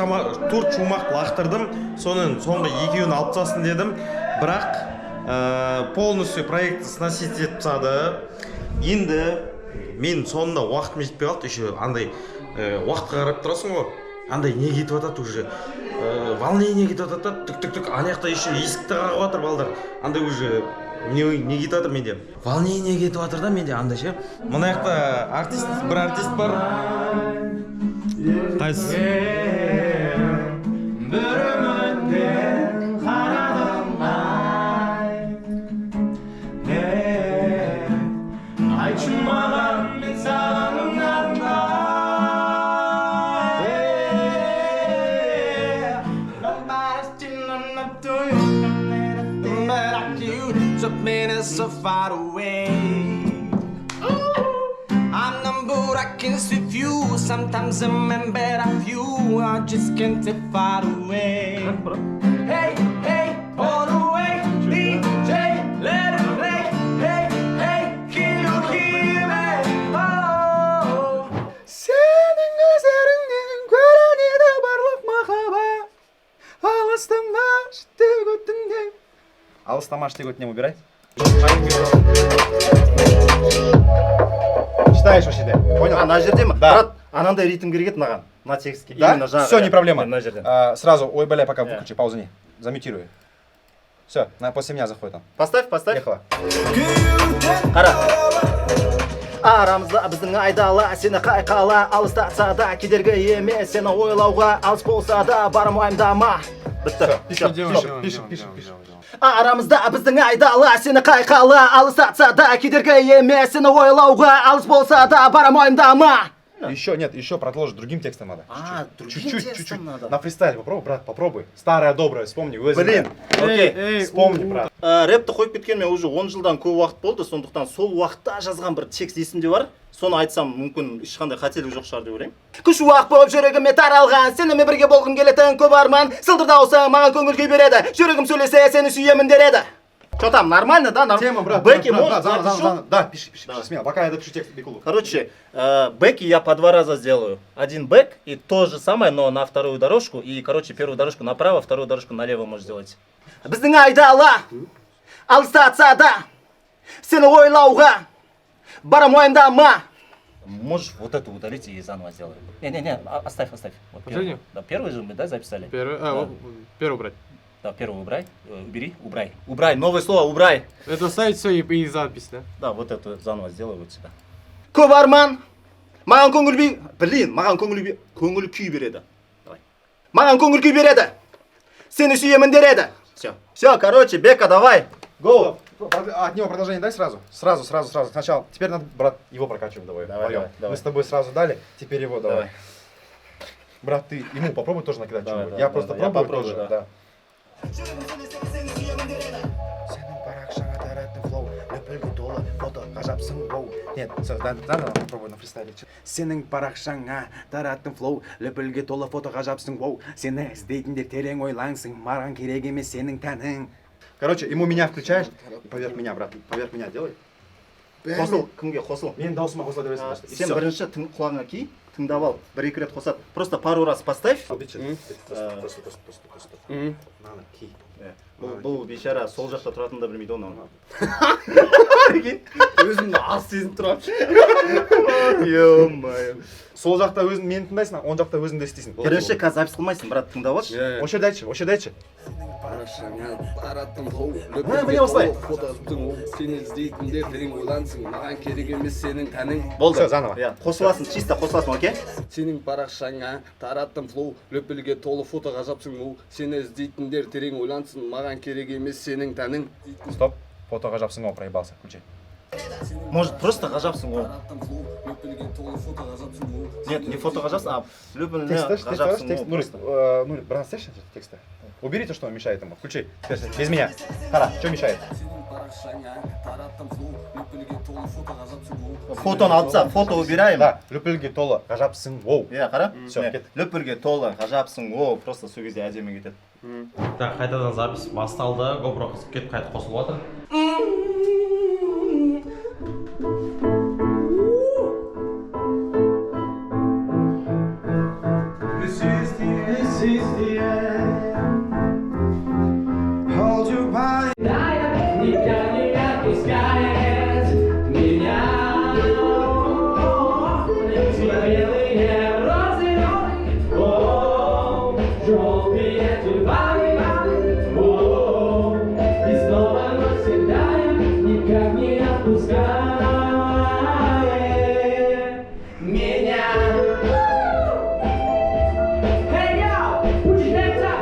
Speaker 2: шумақ лақтырдым. Соның соңғы екеуін алып тастасын дедім. Бірақ полностью проектті сносить етіп тастады. Енді мен соңында уақытым жетпей қалды. Еще андай уақытқа қарап тұрасың ғой. Андай не кетіп жатады уже. Волнение кетіп жатады да, түк түк түк. Ана жақта еще есікті қағып жатыр балдар. Андай уже не кетіп жатыр менде. Волнение кетіп жатыр да менде андай ше. Мына жақта артист, бір артист бар. Қайсысы?
Speaker 8: Бір үмітпен қарадым ай. Айтшы маған, мен саған ұнадым ба? Nobody's tuning up to you, but I do. Something is so far away. I'm number I can see you. Sometimes I'm in bed of you. I just can't get far away. Hey, hey, all the way, DJ, let it play. Hey, hey, can you hear me? Oh.
Speaker 6: Сенің көздеріңнен көрінеді барлық махаббат. Алыстамашы тек өтінем. Алыстамашы тек өтінем, убирай. Читаешь вообще, да? Понял?
Speaker 1: А, мына жерде ма?
Speaker 6: Да.
Speaker 1: Брат, анандай ритм керек еді маған. Мына текстке.
Speaker 6: Да?
Speaker 1: Именно жаңағы.
Speaker 6: Все, не проблема.
Speaker 1: Мына жерден.
Speaker 6: А, сразу, ой, бля, пока
Speaker 1: Иә.
Speaker 6: Выключи, паузу не. Замьютируй. Все, на, после меня заходит там.
Speaker 1: Поставь, поставь.
Speaker 6: Ехала.
Speaker 1: Қара. Арамызда біздің айдала, сені қай қала алыстатса да, кедергі емес сені ойлауға, алыс болса да барым, уайымдама. Бітті.
Speaker 6: Пишем,
Speaker 1: Всё,
Speaker 6: пишем,
Speaker 1: стоп.
Speaker 6: пишем, пишем, пишем.
Speaker 1: Арамызда біздің айдала, сені қай қала алыстатса да, кедергі емес сені ойлауға, алыс болса да барым, уайымдама.
Speaker 6: Еще, нет, еще продолжить другим текстом надо.
Speaker 1: А, другим
Speaker 6: Чуть-чуть,
Speaker 1: текстом
Speaker 6: чуть-чуть.
Speaker 1: надо.
Speaker 6: На фристайле попробуй, брат, попробуй. Старое доброе, вспомни, өзің.
Speaker 1: Блин, окей.
Speaker 6: Вспомни, брат.
Speaker 1: Рэпті қойып кеткеніме уже 10 жылдан көп уақыт болды, сондықтан сол уақытта жазған бір текст есімде бар. Соны айтсам, мүмкін ешқандай қателік жоқ шығар деп ойлаймын. Күш уақ болып жүрегіме таралған, сенімен бірге болғым келетін көп арман. Сылдыр дауысың маған көңіл күй береді, жүрегім сөйлесе, сені сүйемін дер еді. Че там, нормально, да?
Speaker 6: Тема, брат,
Speaker 1: Бэки,
Speaker 6: брат,
Speaker 1: может,
Speaker 6: брат, заново,
Speaker 1: напишу?
Speaker 6: заново, заново. Да, пиши, пиши, пиши, смело. Пока я допишу текст Бекулу.
Speaker 1: Короче, бэки я по два раза сделаю. Один бэк и то же самое, но на вторую дорожку. И, короче, первую дорожку направо, вторую дорожку налево можешь сделать. Біздің айдала алыстатса да, сені ойлауға барам, уайымдама. Можешь вот эту удалить и заново сделай. Не-не-не, оставь, оставь. Вот первую.
Speaker 11: Последнюю?
Speaker 1: Да, первую же мы, да, записали?
Speaker 11: Первый, а,
Speaker 1: Да.
Speaker 11: вот, первый брать.
Speaker 1: Да, первую убрай, убери, убрай. Убрай, новое слово, убрай.
Speaker 10: Это ставить все и запись, да?
Speaker 1: Да, вот эту заново сделай вот сюда. Көп арман, маған көңіл би, блин, маған көңіл би, көңіл күй береді. Давай. Маған көңіл күй береді. Сені сүйемін дер еді. Все. Все, короче, Бека, давай. Go.
Speaker 6: От него продолжение дай сразу. Сразу, сразу, сразу. Сначала. Теперь надо, брат, его прокачиваем давай.
Speaker 1: Давай,
Speaker 6: вдвоем.
Speaker 1: давай, давай.
Speaker 6: Мы с тобой сразу дали, теперь его давай.
Speaker 1: Давай.
Speaker 6: Брат, ты ему попробуй тоже накидать
Speaker 1: Давай,
Speaker 6: что-нибудь.
Speaker 1: да,
Speaker 6: Я
Speaker 1: да,
Speaker 6: просто
Speaker 1: да, я
Speaker 6: пробую
Speaker 1: попробую,
Speaker 6: тоже.
Speaker 1: да.
Speaker 6: Да. Сенің парақшаңа тараттым флоу, лүпілге толы фото, ғажапсың, воу. Нет, все, да, заново попробуй на фристайле.
Speaker 4: Сенің парақшаңа тараттым флоу, лүпілге толы фото, ғажапсың, воу. Сені іздейтіндер терең ойлансын, маған керек емес сенің тәнің.
Speaker 6: Короче, ему меня включаешь, и поверх меня, брат, поверх меня делай.
Speaker 1: Қосыл, кімге қосыл?
Speaker 6: Менің даусыма қосыла бересің.
Speaker 1: А, сен бірінші тың, құлағыңа ки, тыңдап ал. Бір екі рет қосады. Просто пару раз поставь.
Speaker 6: Просто, просто, просто, просто. Мынаны ки.
Speaker 1: Бұл бейшара сол жақта тұратынын да білмейді ғой мынау.
Speaker 11: Өзімді аз сезініп тұрамын.
Speaker 1: Ё-моё.
Speaker 6: Сол жақта өзің мені тыңдайсың, оң жақта өзіңді естисің.
Speaker 1: Бірінші қазір запись қылмайсың, брат, тыңдап алшы.
Speaker 6: Осы жерде айтшы, осы жерде айтшы.
Speaker 11: Парақшаңа тараттым флоу,
Speaker 6: міне осылай.
Speaker 11: фото, сені іздейтіндер терең ойлансын, маған керек емес сенің тәнің.
Speaker 1: Болды.
Speaker 6: Всё, заново.
Speaker 1: Иә, қосыласың, чисто қосыласың, окей?
Speaker 11: Сенің парақшаңа тараттым флоу, лүпілге толы фото, ғажапсың, оу. Сені іздейтіндер терең ойлансын, маған керек емес сенің тәнің.
Speaker 6: Стоп. Фото ғажапсың ғой, проебался. Включи.
Speaker 1: Может, просто ғажапсың ғой.
Speaker 11: Тараттым флоу, лүпілге толы фото, ғажапсың, оу.
Speaker 1: Нет, не фото ғажапсың, а лүпіліне
Speaker 6: Текст, текст, текст,
Speaker 1: ғажапсың
Speaker 6: текст.
Speaker 1: ғой.
Speaker 6: Нурик,
Speaker 1: Просто.
Speaker 6: Нурик, брат, слышишь тексты? Уберите, что мешает ему. Включи. Теперь без меня. Қара, что мешает?
Speaker 11: Сенің парақшаңа тараттым флоу, лүпілге толы фото, ғажапсың, оу.
Speaker 1: Фотоны алып таста, фото убираем.
Speaker 6: Да, лүпілге толы ғажапсың, воу.
Speaker 1: Иә, қара.
Speaker 6: Всё,
Speaker 1: Міне,
Speaker 6: кеттік.
Speaker 1: Лүпілге толы ғажапсың, о, просто сол кезде әдемі кетеді.
Speaker 2: Так, қайтадан запись басталды. GoPro қызып кетіп, қайтып қосылып жатыр.
Speaker 8: This is the end, this is the end. Hold your body.
Speaker 4: Никак не отпускает меня. Белые розы, о, желтые тюльпаны, о, и снова ночь седая никак не отпускает меня. Hey yo, put your hands up.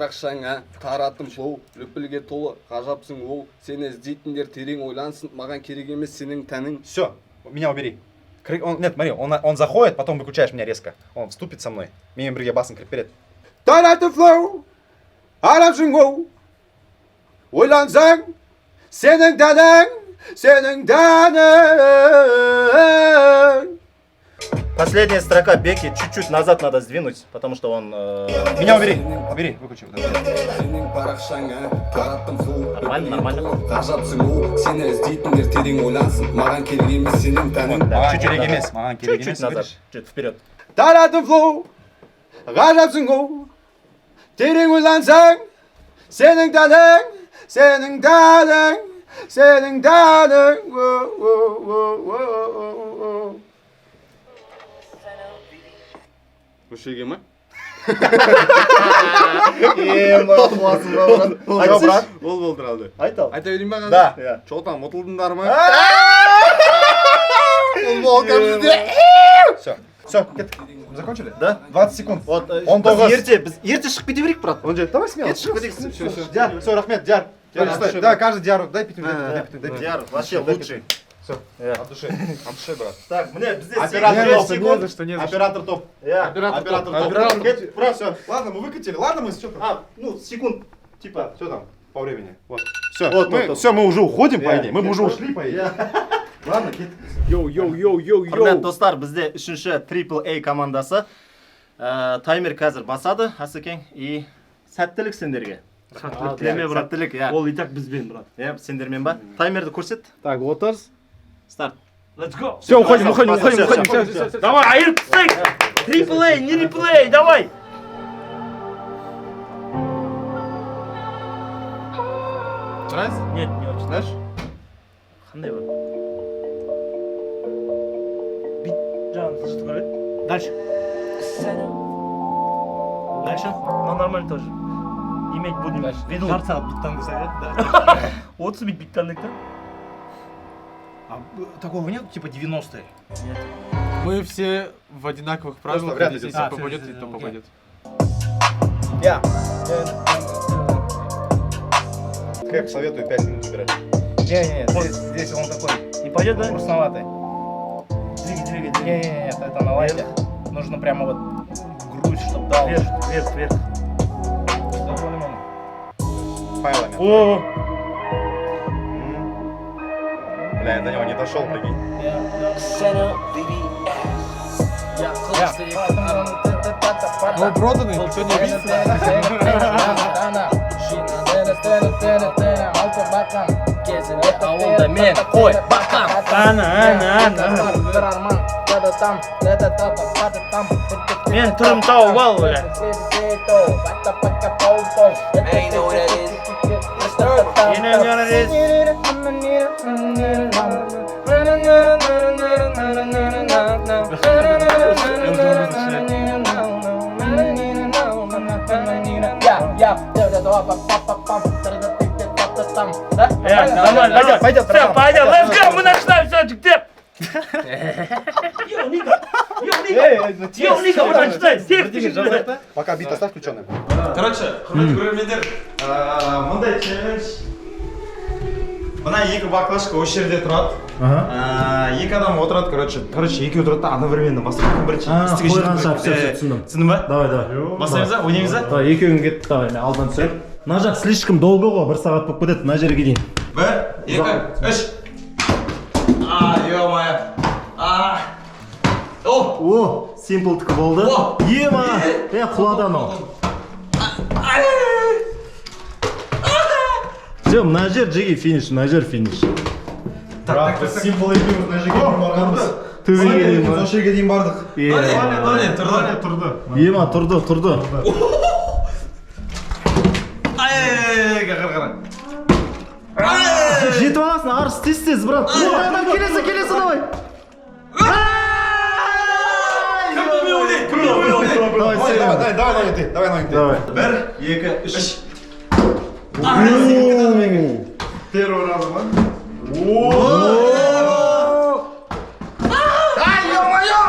Speaker 11: парақшаңа тараттым flow, лүпілге толы ғажапсың ол. Сені іздейтіндер терең ойлансын, маған керек емес сенің тәнің.
Speaker 6: Все, меня убери. Он, нет, смотри, он заходит, потом выключаешь меня резко. Он вступит со мной. Менімен бірге басын кіріп береді.
Speaker 11: Тараттым flow, ғажапсың ол. Ойлансаң, сенің тәнің, сенің тәнің.
Speaker 1: Последняя строка Беки чуть-чуть назад надо сдвинуть, потому что он
Speaker 6: Меня убери, убери, выключи. Вот это.
Speaker 11: Сенің парақшаңа тараттым flow.
Speaker 1: Нормально, нормально.
Speaker 11: Ғажапсың ол, сені іздейтіндер терең ойлансын, маған керек емес сенің тәнің.
Speaker 6: Маған керек емес, маған керек
Speaker 1: Чуть-чуть
Speaker 6: емес.
Speaker 1: назад,
Speaker 6: Видишь?
Speaker 1: чуть вперед.
Speaker 11: Тараттым flow, ғажапсың ол. Терең ойлансаң, сенің тәнің, сенің тәнің, сенің тәнің. О, о, о, о, о, о. Осы жерге ма?
Speaker 1: Айтсайшы.
Speaker 11: Ол болдырады.
Speaker 1: Айт ал.
Speaker 11: Айта берейін ба қазір?
Speaker 1: Да. Иә.
Speaker 11: Чё там, ұтылдыңдар ма? Ол болды бізде.
Speaker 6: Все, все, кеттік. Закончили?
Speaker 1: Да.
Speaker 6: 20 секунд.
Speaker 1: Вот,
Speaker 6: Он
Speaker 1: біз
Speaker 6: тоғыз.
Speaker 1: ерте шығып кете берейік, брат.
Speaker 6: Он жеті. Давай смело.
Speaker 1: Ерте шығып кетейік.
Speaker 6: Все, все. Диар, все, рахмет, Диар. Диар, стой. Да, каждый Диару, дай пятюню, дай пятюню, дай пятюню.
Speaker 1: Диар вообще лучший.
Speaker 6: Все, от души, от души, брат.
Speaker 1: Так, міне бізде
Speaker 6: Оператор
Speaker 1: 8
Speaker 6: топ.
Speaker 1: секунд.
Speaker 10: За что, не за что.
Speaker 6: Оператор топ.
Speaker 1: Иә.
Speaker 6: Оператор топ.
Speaker 1: Оператор топ.
Speaker 6: Брат, все. Ладно, мы выкатили. Ладно, мы что там?
Speaker 1: А, ну, секунд, типа.
Speaker 6: Что там по времени? Вот. Все,
Speaker 1: Вот,
Speaker 6: мы,
Speaker 1: вот, вот.
Speaker 6: все, мы уже уходим, по
Speaker 1: Иә.
Speaker 6: идее. Мы уже ушли, по идее. Ладно, кеттік.
Speaker 3: Йоу, йоу, йоу, йоу,
Speaker 1: Құрметті
Speaker 3: йоу.
Speaker 1: достар, бізде үшінші Triple A командасы. Таймер қазір басады, Асекең. И сәттілік сендерге.
Speaker 5: Сәттілік тілеме, брат.
Speaker 1: Сәттілік, иә.
Speaker 5: Ол и так бізбен, брат.
Speaker 1: Иә, сендермен ба? Таймерді көрсет.
Speaker 3: Так, отыз.
Speaker 1: Старт.
Speaker 5: Let's go.
Speaker 3: Все, уходим, уходим, уходим,
Speaker 1: Всё,
Speaker 3: уходим.
Speaker 1: всё,
Speaker 3: Все, все, все.
Speaker 5: Давай, айырып тастайық. Triple A, не реплей, давай.
Speaker 6: Нравится?
Speaker 5: Нет, не очень.
Speaker 6: Знаешь?
Speaker 5: Қандай бар? Бит жағын жылжытып көреді.
Speaker 10: Дальше.
Speaker 5: Дальше? Ну, нормально тоже. Иметь будем в виду.
Speaker 10: Жарты сағат биттан да?
Speaker 5: 30 бит биттандық та?
Speaker 10: А такого нет, типа 90-е?
Speaker 5: Нет.
Speaker 10: Мы все в одинаковых
Speaker 6: правилах, вряд ли
Speaker 10: если
Speaker 6: здесь. А,
Speaker 10: попадет, то попадет.
Speaker 1: Я.
Speaker 6: Кэп, советую 5 минут убирать.
Speaker 10: Не-не, здесь он такой
Speaker 5: Не пойдет, да?
Speaker 10: грустноватый.
Speaker 5: Двигай, двигай, двигай.
Speaker 10: Не-не-не, это на лайте. Нужно прямо вот грусть, чтобы дал.
Speaker 5: Вверх, вверх, вверх.
Speaker 10: Да, более-менее.
Speaker 6: Файлами.
Speaker 5: О,
Speaker 6: Бля, я до него не дошел, прикинь.
Speaker 10: Ну, проданы, никто не обидится.
Speaker 4: Ауылда мен қой бақам.
Speaker 5: Ана, ана, ана. Мен түрім тауып ал, бля. You know what it is. Нормально, пойдет,
Speaker 1: Пойдет,
Speaker 5: Все, пойдет. Let's go, мы начинаем, все, жігіттер. Йоу, Ника! Йоу, Ника! Йоу, Ника, мы начинаем! Всех жігіттер!
Speaker 6: Пока бит оставь включенным.
Speaker 2: Короче, құрметті көрермендер, мындай челлендж. Мына екі баклажка осы жерде тұрады. Екі адам отырады, короче. Короче, екеуі тұрады да одновременно бастайды. Кім бірінші істіге жетіп
Speaker 1: қойған шығар,
Speaker 2: көреді.
Speaker 1: всё, всё, түсіндім.
Speaker 2: Түсіндің ба?
Speaker 1: Давай, давай.
Speaker 2: Бастаймыз ба? Ойнаймыз ба?
Speaker 1: Давай, екеуің кетті, давай, мен алдан түсірейін. Мына жақ слишком долго ғой, бір сағат болып кетеді, мына жерге дейін.
Speaker 2: Бір, екі, үш. А, ё-моё. А. О!
Speaker 1: О, Симплдікі болды.
Speaker 2: О!
Speaker 1: Ема! Е, құлады анау. Все, мына жер жеге финиш, мына жер финиш.
Speaker 6: Бірақ біз Симпл екеуміз мына жерге дейін барғанбыз.
Speaker 1: Төбеге дейін ба?
Speaker 6: Осы жерге дейін бардық.
Speaker 1: Е.
Speaker 2: Тұрды, тұрды.
Speaker 6: Тұрды.
Speaker 1: Ема, тұрды, тұрды.
Speaker 2: Ай, қара, қара.
Speaker 1: Жетіп аласың, арыс, тез тез, брат. О, давай, келесі, келесі, давай.
Speaker 2: Кім ойнайды? Кім ойнайды?
Speaker 1: Давай,
Speaker 6: Давай,
Speaker 1: сен.
Speaker 6: давай, давай, давай, ты, давай, давай, ты.
Speaker 1: Давай.
Speaker 2: Бір, екі, үш.
Speaker 6: Первый раз, ба?
Speaker 2: Ай, ё-моё!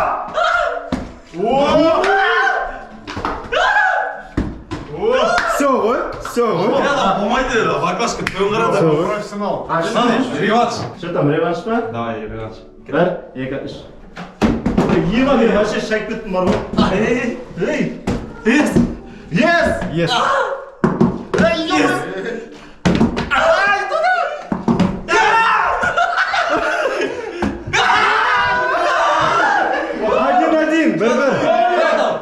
Speaker 1: Все ғой. Все,
Speaker 2: Болмайды, баклажка төмен қарады.
Speaker 6: Профессионал. Реванш.
Speaker 1: Что там, реванш па?
Speaker 2: Давай, реванш.
Speaker 1: Бір, екі, үш. Ема, мен вообще шайып кеттім бар ғой. Ей! Yes! Yes!
Speaker 6: Yes.
Speaker 1: Ей, yes! Ай, туда! Один-один, бір-бір.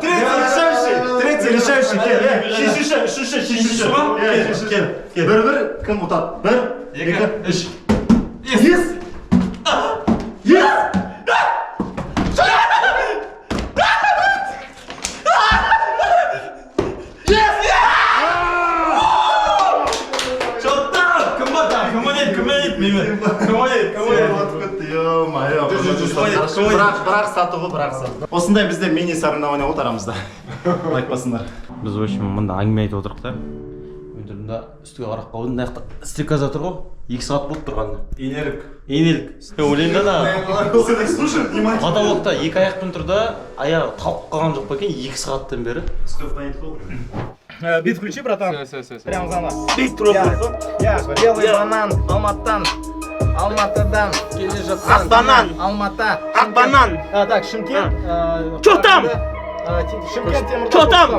Speaker 1: Третий решающий, третий решающий, кел, шешуші, үшінші, шешуші. Кел, кел. Бір-бір, кім ұтады? Бір, екі, үш. Yes! Yes!
Speaker 2: Че там? Кім бар там? Кім ойнайды? Кім ойнайды? Менімен. Кім ойнайды? Кім ойнайды?
Speaker 1: Ё-моё. Бірақ, бірақ сату ғой, бірақ сату. Осындай бізде мини соревнование болды арамызда. Лайк басыңдар.
Speaker 9: Біз, в общем, мында әңгіме айтып отырдық та, мен тұрдым да, үстіге қарап қалдым. Мына жақта стрекоза тұр ғой, 2 сағат болды тұрғанына.
Speaker 6: Инелік.
Speaker 9: Инелік. Мен ойлаймын да, ана
Speaker 1: Сені слушают внимательно.
Speaker 9: Потолокта екі аяқпен тұр да, аяғы талып қалған жоқ па екен 2 сағаттан бері?
Speaker 1: Бит включи, братан.
Speaker 10: Все, все, все.
Speaker 1: Прямо заново.
Speaker 5: Бит тұрып.
Speaker 1: Я, белый банан, Алматтан. Алматыдан
Speaker 11: Келе жатқан.
Speaker 5: Ақ банан.
Speaker 1: Алматы.
Speaker 5: Ақ банан.
Speaker 1: А, так, Шымкент.
Speaker 5: Чё там?
Speaker 1: Шымкент, Теміртау.
Speaker 5: Чё там?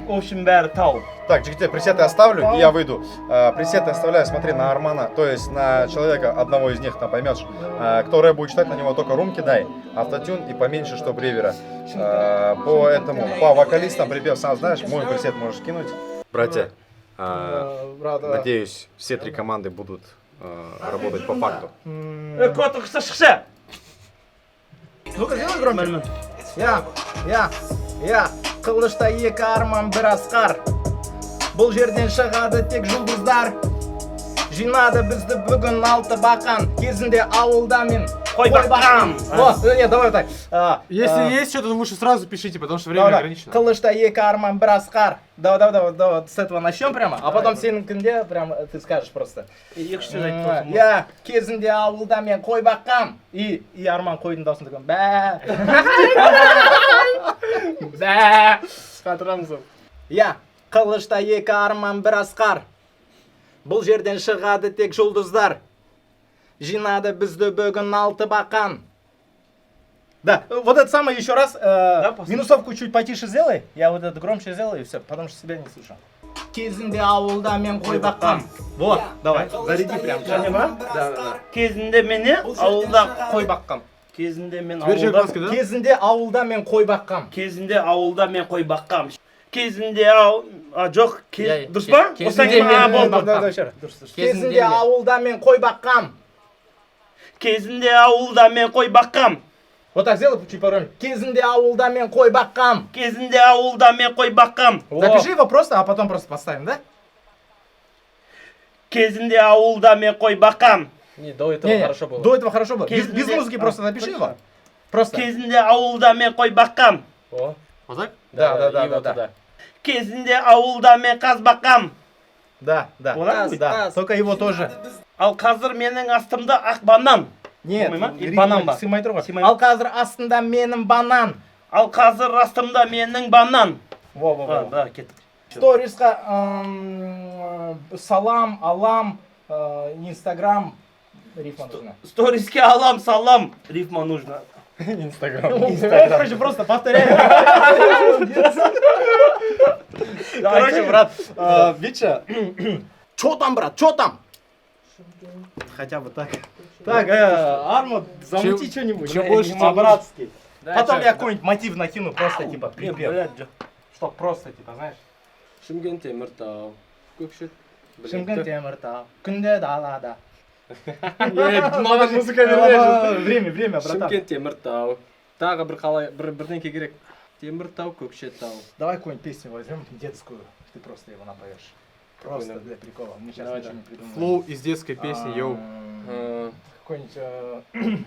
Speaker 5: В общем, бәрі тау.
Speaker 6: Так, жігіттер, пресеты оставлю, и я выйду. Пресеты оставляю, смотри, на Армана, то есть на человека, одного из них, там поймешь. Кто рэп будет читать, на него только рум кидай, автотюн и поменьше, чтоб ревера. По этому, по вокалистам припев сам знаешь, мой пресет можешь кинуть. Братья,
Speaker 1: Брат,
Speaker 6: надеюсь, все три команды будут работать по факту.
Speaker 5: Е, кот, шықшы, шықшы.
Speaker 1: Ну-ка, сделай громче. Я, я, я. Қылышта екі Арман, бір Асқар. Бұл жерден шығады тек жұлдыздар. Жинады бізді бүгін алты бақан. Кезінде ауылда мен
Speaker 5: Қой баққан.
Speaker 1: О, нет, давай так.
Speaker 10: Если есть что-то, лучше сразу пишите, потому что время
Speaker 1: Давай,
Speaker 10: ограничено.
Speaker 1: Қылышта екі Арман, бір Асқар. Давай, давай, давай, давай, с этого начнем прямо, а потом сенікінде прям ты скажешь просто.
Speaker 5: Екі үш сөз айтып отырмын.
Speaker 1: Иә, кезінде ауылда мен қой баққам. И Арман қойдың дауысын такой, бә. Бә.
Speaker 10: Қатырамыз.
Speaker 1: Иә, қылышта екі Арман, бір Асқар. Бұл жерден шығады тек жұлдыздар. Жинады бізді бүгін алты бақан. Да, вот это самое еще раз. Минусовку чуть потише сделай. Я вот это громче сделаю, и все, потому что себя не слышу. Кезінде ауылда мен қой баққам. Вот, давай, заряди прям.
Speaker 5: Және ма?
Speaker 11: Да, да.
Speaker 5: Кезінде мен не? Ауылда
Speaker 1: Қой баққам.
Speaker 5: Кезінде мен
Speaker 10: Теперь
Speaker 5: ауылда
Speaker 10: черкасский, да?
Speaker 1: Кезінде ауылда мен қой баққам.
Speaker 5: Кезінде ауылда мен қой баққам. Кезінде ау а, жоқ, дұрыс па?
Speaker 1: Кезінде
Speaker 5: Осыдан кейін
Speaker 1: мен
Speaker 5: а, болды.
Speaker 1: Давай, давай, еще раз. Кезінде ауылда мен қой баққам.
Speaker 5: Кезінде ауылда мен қой баққам.
Speaker 1: Вот так сделай чуть погромче. Кезінде ауылда мен қой баққам.
Speaker 5: Кезінде ауылда мен қой баққам.
Speaker 1: Запиши его просто, а потом просто поставим, да?
Speaker 5: Кезінде ауылда мен қой баққам.
Speaker 11: Не, до этого
Speaker 1: Не, не,
Speaker 11: хорошо было.
Speaker 1: До этого хорошо было. Без
Speaker 5: Кезінде-
Speaker 1: музыки просто запиши его. Просто.
Speaker 5: Кезінде ауылда мен қой баққам.
Speaker 11: О,
Speaker 10: Вот так?
Speaker 1: Да, да, да,
Speaker 11: и
Speaker 1: да,
Speaker 11: вот
Speaker 1: да.
Speaker 11: туда.
Speaker 5: Кезінде ауылда мен қаз баққам.
Speaker 1: Да, да.
Speaker 5: Болады?
Speaker 1: Да. Только его тоже.
Speaker 5: Ал қазір менің астымда ақ банан.
Speaker 1: Нет,
Speaker 5: Болмай ма? Или
Speaker 1: ритм
Speaker 5: банан ба?
Speaker 1: сыймай тұр ғой.
Speaker 5: Сыймай.
Speaker 1: Ал қазір астында менің банан.
Speaker 5: Ал қазір астымда менің банан.
Speaker 1: Во, во,
Speaker 5: А,
Speaker 1: во.
Speaker 5: да, кеттік.
Speaker 1: Сторисқа салам, алам, Инстаграм, рифма нужна.
Speaker 5: Сториске алам салам. Рифма нужно.
Speaker 1: Инстаграм. Короче, просто повторяю. Короче, брат, Вича, чё там, брат, чё там? Хотя бы так. Так, Арма, замути что-нибудь.
Speaker 10: чем больше, тем
Speaker 1: По-братски.
Speaker 11: Да,
Speaker 1: Потом
Speaker 11: чё,
Speaker 1: я какой-нибудь мотив накину, просто типа
Speaker 5: Не,
Speaker 1: припев.
Speaker 5: блядь, жоқ.
Speaker 1: Чтоб просто, типа, знаешь.
Speaker 11: Шымкент, Теміртау. Көкшет.
Speaker 1: Шымкент, Теміртау, күнде далада.
Speaker 10: Надо музыка вернее.
Speaker 1: Время, время, братан.
Speaker 11: Шымкент, Теміртау. Тағы бір қалай, бір бірдеңке керек. Теміртау, Көкшетау.
Speaker 1: Давай какую-нибудь песню возьмем детскую, ты просто его напоешь. Просто для прикола. Мы сейчас
Speaker 11: Давай,
Speaker 1: ничего
Speaker 11: да.
Speaker 1: не придумаем.
Speaker 10: Флоу из детской песни, йоу.
Speaker 1: Какой-нибудь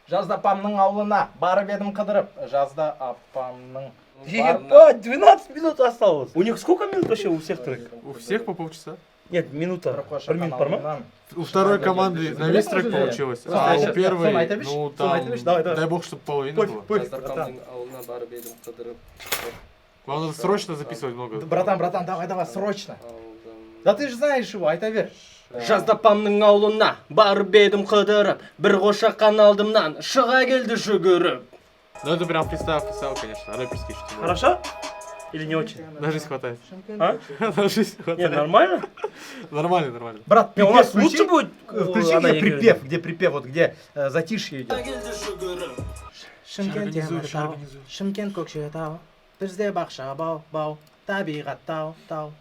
Speaker 1: Жазда апамның ауылына барып едім қыдырып. Жазда апамның
Speaker 5: Ебать, 12 минут осталось. У них сколько минут вообще у всех трек?
Speaker 10: У всех по полчаса.
Speaker 5: Нет, минута. Бір минут бар ма?
Speaker 10: У второй команды на весь трек получилось, а у первой, ну там,
Speaker 1: Давай, давай.
Speaker 10: дай бог, чтобы половина была.
Speaker 1: Пофиг,
Speaker 11: Жазда
Speaker 1: братан.
Speaker 11: апамның ауылына барып едім қыдырып.
Speaker 10: Вам надо срочно записывать много.
Speaker 12: Братан, братан, давай, давай, срочно. Да ты же знаешь его, айта бер.
Speaker 4: Жазда апамның аулына барып едім қыдырып, бір қошақан алдымнан шыға келді жүгіріп.
Speaker 10: Ну это прям фристайл, фристайл, конечно, рэперский что.
Speaker 5: Хорошо? Или не очень?
Speaker 10: На жизнь хватает.
Speaker 5: А?
Speaker 10: На жизнь хватает.
Speaker 5: Не, нормально?
Speaker 10: Нормально, нормально.
Speaker 12: Брат,
Speaker 5: Не, у нас
Speaker 12: припев включи.
Speaker 5: лучше будет,
Speaker 12: Включи,
Speaker 5: она
Speaker 12: где
Speaker 5: я
Speaker 12: припев, где припев, вот где затишье идет.
Speaker 4: Шымкент Теміртау, Шымкент Көкшетау, бізде бақша бау бау, табиғат тау тау.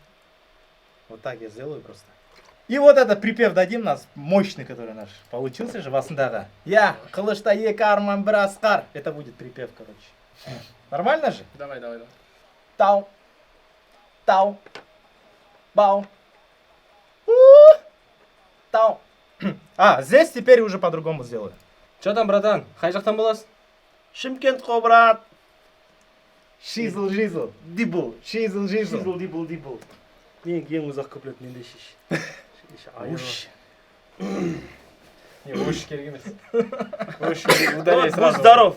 Speaker 12: Вот так я сделаю просто. И вот этот припев дадим нас, мощный, который наш получился же, басындағы. Я, қылышта екі арман бір асқар. Это будет припев, короче. Нормально же?
Speaker 10: Давай, давай, давай.
Speaker 12: Тау. Тау. Бау. У. Тау. А, здесь теперь уже по-другому сделаю.
Speaker 4: Че там, братан, қай жақтан боласың?
Speaker 5: Шымкент қой, брат.
Speaker 12: Шизл, жизл.
Speaker 5: Дибл.
Speaker 12: Шизл, жизл.
Speaker 5: Шизл, дибл, дибл. Менікі ең ұзақ куплет менде шеш.
Speaker 12: Уш. Не, уш керек емес. Уш, удаляй
Speaker 5: Будь
Speaker 12: сразу.
Speaker 5: здоров.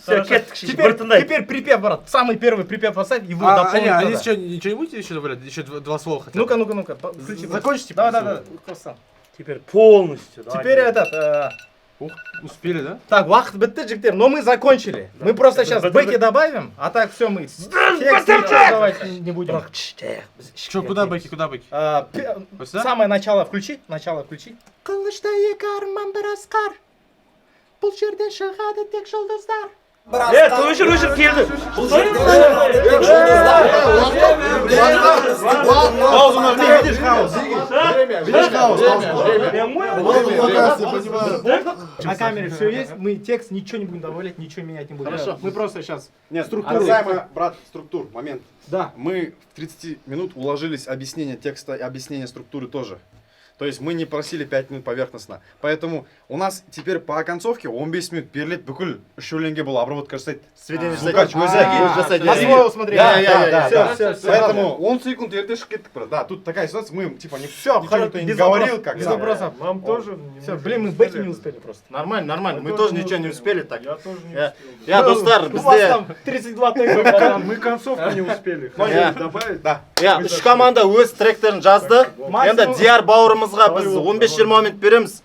Speaker 5: Все,
Speaker 12: Хорошо.
Speaker 5: кеттік шеш.
Speaker 12: Теперь,
Speaker 5: Бір тыңдай.
Speaker 12: теперь припев, брат. Самый первый припев поставь, его
Speaker 10: А,
Speaker 12: дополнить
Speaker 10: не, а
Speaker 12: надо.
Speaker 10: здесь что, ничего не будете еще добавлять? Еще два слова хотя бы.
Speaker 12: Ну-ка, ну-ка, ну-ка. Включи.
Speaker 10: Закончите.
Speaker 12: Да, да, да. Қоссам.
Speaker 5: Теперь полностью. давай.
Speaker 12: Теперь этот...
Speaker 10: Ух, успели, да?
Speaker 12: Так, уақыт бітті, жігіттер, но мы закончили. Мы просто сейчас бэки добавим, а так все мы текст ничего давать не будем.
Speaker 10: Че, куда бэки, куда бэки?
Speaker 12: А,
Speaker 10: Вот сюда?
Speaker 12: Самое начало включи, начало включи. Қылышта екі арман бір асқар. Бұл жерден шығады тек жұлдыздар.
Speaker 5: Е, өшір, өшір, келді.
Speaker 6: Паузу нажми, видишь хаос? Видишь хаос?
Speaker 12: На камере все есть, мы текст ничего не будем добавлять, ничего менять не будем.
Speaker 6: Хорошо.
Speaker 12: Мы просто сейчас...
Speaker 6: Нет, касаемо, брат, структур, момент.
Speaker 12: Да.
Speaker 6: Мы в 30 минут уложились объяснение текста и объяснение структуры тоже. То есть мы не просили 5 минут поверхностно. Поэтому у нас теперь по оконцовке 15 минут беріледі бүкіл үш өлеңге бұл обработка жасайды.
Speaker 1: Сведение
Speaker 6: Звукач
Speaker 1: жасайды.
Speaker 6: өзі
Speaker 1: А,
Speaker 6: өзі жасайды.
Speaker 12: По своему смотрели.
Speaker 6: Да, да, да,
Speaker 12: Всё,
Speaker 6: да.
Speaker 12: всё, всё.
Speaker 6: Поэтому 10 секунд ерте шығып кеттік, брат. Да, тут такая ситуация, мы типа не,
Speaker 12: Всё,
Speaker 6: ничего
Speaker 12: хоро-
Speaker 6: никто не
Speaker 12: без
Speaker 6: говорил,
Speaker 12: вопросов,
Speaker 6: как
Speaker 12: без
Speaker 6: да.
Speaker 12: вопросов.
Speaker 7: Нам тоже не
Speaker 12: Все, блин, мы бэки не успели просто.
Speaker 1: Нормально, нормально. Мы тоже ничего не успели так.
Speaker 7: Я тоже не
Speaker 1: Я,
Speaker 7: успел.
Speaker 1: я достар,
Speaker 12: У вас
Speaker 1: бізде
Speaker 12: там 32 тейка, братан.
Speaker 7: Мы концовку не успели.
Speaker 1: Я.
Speaker 7: Хотели добавить.
Speaker 6: Да.
Speaker 1: Иә, үш команда өз тректерін жазды.
Speaker 12: Максимум-
Speaker 1: Енді Диар бауырымызға біз 15-20 минут береміз.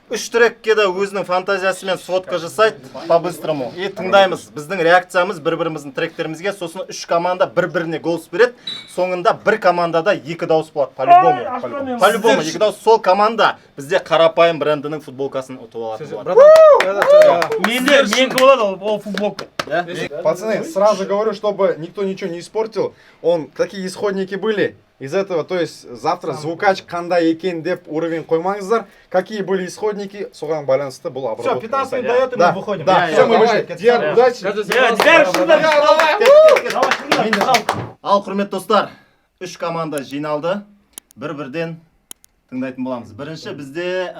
Speaker 1: Үш трекке де өзінің фантазиясымен сводка жасайды по-быстрому. И тыңдаймыз. Біздің реакциямыз бір-біріміздің тректерімізге. Сосын үш команда бір-біріне голос береді. Соңында бір командада екі дауыс болады по-любому.
Speaker 5: Ай,
Speaker 1: По-любому екі дауыс. Сол команда бізде қарапайым брендінің футболкасын ұтып алатын болады.
Speaker 12: Братан,
Speaker 5: Менде, менікі болады ол футболка.
Speaker 6: Пацаны, сразу говорю, чтобы никто ничего не испортил. Он, такие исходники были. Из этого, то есть завтра звукач қандай екен деп уровень қоймаңыздар. Какие были исходники, соған байланысты бұл обработка.
Speaker 12: Все, 15 минут дает, и
Speaker 6: Да,
Speaker 12: мы выходим.
Speaker 6: Да, все, мы вышли. Диар, удачи.
Speaker 5: Е, Диар, шыңдар. Давай, шыңдар.
Speaker 1: Ал, құрметті достар, үш команда жиналды. Бір-бірден тыңдайтын боламыз. Бірінші бізде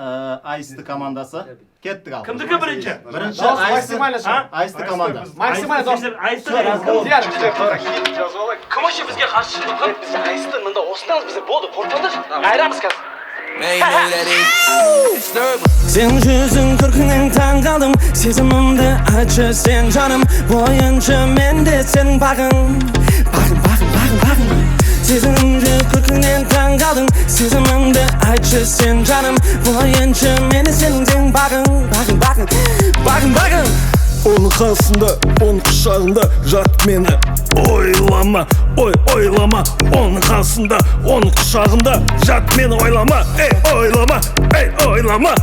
Speaker 1: Айсты командасы. Кеттік ал.
Speaker 5: Кімдікі бірінші?
Speaker 1: Бірінші
Speaker 12: Дауыс
Speaker 1: Айсты,
Speaker 12: максимально шығар.
Speaker 1: Айсты команда.
Speaker 12: Максимально дауыс.
Speaker 5: Айсты.
Speaker 4: Кім вообще бізге қарсы шығып жатқан? Біз Айсты мында осындамыз, бізде болды, қорықпаңдаршы. Айырамыз қазір. Сен жүзің көркіңнен таң қалдым, сезімімді айтшы сен жаным, ойыншы менде сенің бағың, бағың, бағың, бағың, бағың. Сезімімді көркіңнен таң қалдым, сезімімді айтшы сен жаным, ойыншы менде сенің тең бағың, бағың, бағың, бағың, бағың.
Speaker 3: Оның қасында, оның құшағында жат мені ойлама, ой ойлама. Оның қасында, оның құшағында жат мені ойлама, ей ойлама, ей ойлама,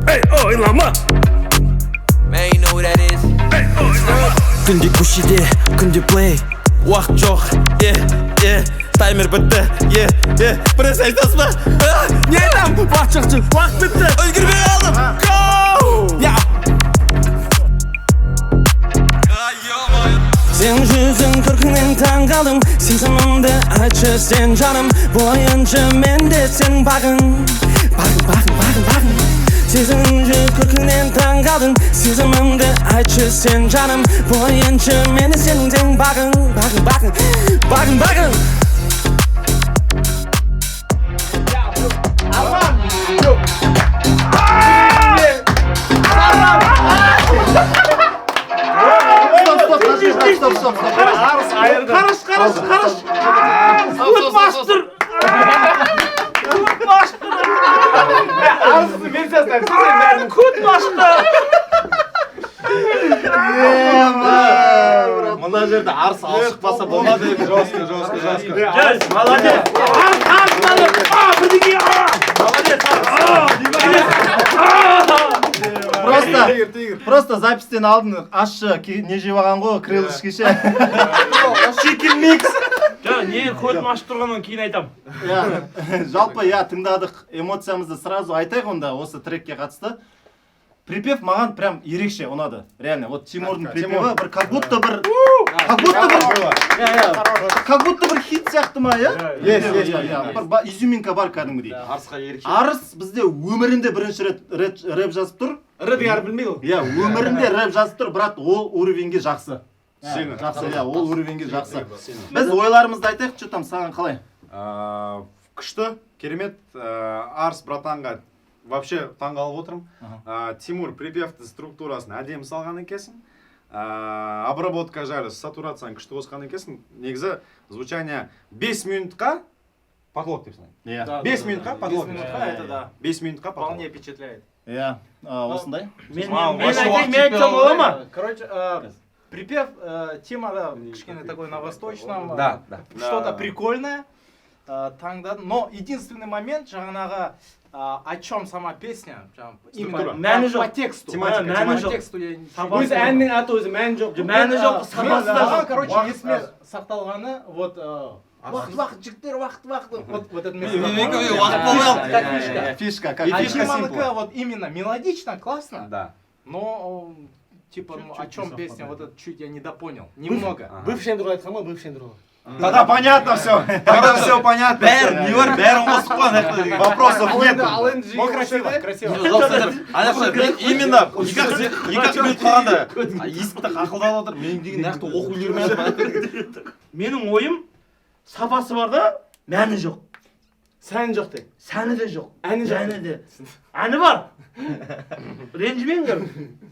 Speaker 3: ей ойлама. Ей ойлама.
Speaker 9: Түнде көшеде, күнде плей. Уақыт жоқ, е, е, таймер бітті, е, е, бір нәрсе айтасыз ба? А, не айтамын? Уақыт жоқ, жоқ, уақыт бітті, үлгермей қалдым. Go! Я!
Speaker 4: Сен жүзің көркіңнен таң қалдым, сезімімді айтшы сен жаным, ойыншы менде сенің бағың, бағың, бағың, бағың, бағың. Сезімді көркіңнен таң қалдым, сезімімді айтшы сен жаным, ойыншы менде сенің тең бағың, бағың, бағың, бағың, бағың.
Speaker 12: Арман!
Speaker 1: Стоп, стоп,
Speaker 5: Қарашы, қарашы. Көт басып тұр. Көт басып тұр.
Speaker 12: Арыстың версиясын айтсай.
Speaker 5: Көт басты.
Speaker 1: Мына жерде Арыс алып шықпаса болмады.
Speaker 6: Жестко, жестко, жестко.
Speaker 5: Жас, молодец. Арыс, Арыс, молодец. А, бірдеңе, а. Молодец, Арыс. А,
Speaker 1: Просто записьтен алдын ащы не жеп алған ғой, крылышки ше. Chicken mix.
Speaker 5: Жоқ, не көтім ашып тұрғаннан кейін айтам.
Speaker 1: Иә, жалпы иә, тыңдадық, эмоциямызды сразу айтайық онда осы трекке қатысты. Припев маған прям ерекше ұнады. Реально, вот Тимурдың припеві бір как будто бір как будто бір иә, иә, как будто бір хит сияқты ма, иә?
Speaker 6: Есть, есть.
Speaker 1: Иә, иә, бір изюминка бар кәдімгідей.
Speaker 2: Арысқа ерекше.
Speaker 1: Арыс бізде өмірінде бірінші рет рэп жазып тұр.
Speaker 10: Рэп білмейді ол.
Speaker 1: Иә, өмірінде рэп жазып тұр, бірақ ол уровеньге жақсы.
Speaker 6: Сильно.
Speaker 1: Жақсы, иә, ол уровеньге жақсы. Біз ойларымызды айтайық, что там саған қалай?
Speaker 6: Күшті, керемет. Арыс братанға вообще таңғалып отырмын. Тимур припевті структурасын әдемі салған екенсің. Обработка жайлы сатурацияны күшті қосқан екенсің. Негізі звучание 5 минутқа потолок деп санаймын.
Speaker 1: Иә.
Speaker 6: 5 минутқа потолок.
Speaker 12: 5 минутқа это да.
Speaker 6: 5 минутқа потолок.
Speaker 12: Вполне впечатляет.
Speaker 1: Иә, осындай.
Speaker 5: Мен айтайын, мен айтсам бола ма?
Speaker 12: Короче, припев тема да, кішкене такой на восточном.
Speaker 2: Да, да.
Speaker 12: Что-то прикольное. Таңдадым. Но единственный момент, жаңағы о чем сама песня, именно
Speaker 5: Мәні
Speaker 12: по
Speaker 5: жоқ.
Speaker 12: тексту.
Speaker 6: Тематика,
Speaker 12: По
Speaker 5: тематика.
Speaker 12: тексту я не
Speaker 10: Өзі әннің аты өзі мәні жоқ.
Speaker 5: Мәні жоқ, сапасы да
Speaker 12: Маған,
Speaker 5: жоқ.
Speaker 12: короче, есіме сақталғаны, вот уақыт, уақыт, жігіттер, уақыт, уақыт, вот это место.
Speaker 2: Уақыт болмай қалды.
Speaker 12: Как фишка.
Speaker 1: Фишка, как
Speaker 6: И
Speaker 12: А
Speaker 6: фишка
Speaker 12: Тиманікі
Speaker 6: симпла.
Speaker 12: вот именно мелодично, классно,
Speaker 6: Да.
Speaker 12: но типа, ну, о чем песня, вот это чуть я недопонял, немного.
Speaker 10: Бывший туралы айтқан ба, бывший туралы?
Speaker 6: Тогда понятно все. Тогда все понятно.
Speaker 2: Бәрі не бар, бәрін қосып қойған ана жақта деген.
Speaker 6: Вопросов нет.
Speaker 12: Ну, красиво, красиво.
Speaker 2: Ана жақта мен именно екі-ақ минут қалғанда есікті қақылдап отыр. Мен деген нақты оқып үлгермей жатырмын.
Speaker 5: Менің ойым сапасы бар да, мәні жоқ.
Speaker 10: Сәні жоқ де.
Speaker 5: Сәні де жоқ.
Speaker 10: Әні жоқ.
Speaker 5: Әні де. Әні бар. Ренжімеңдер.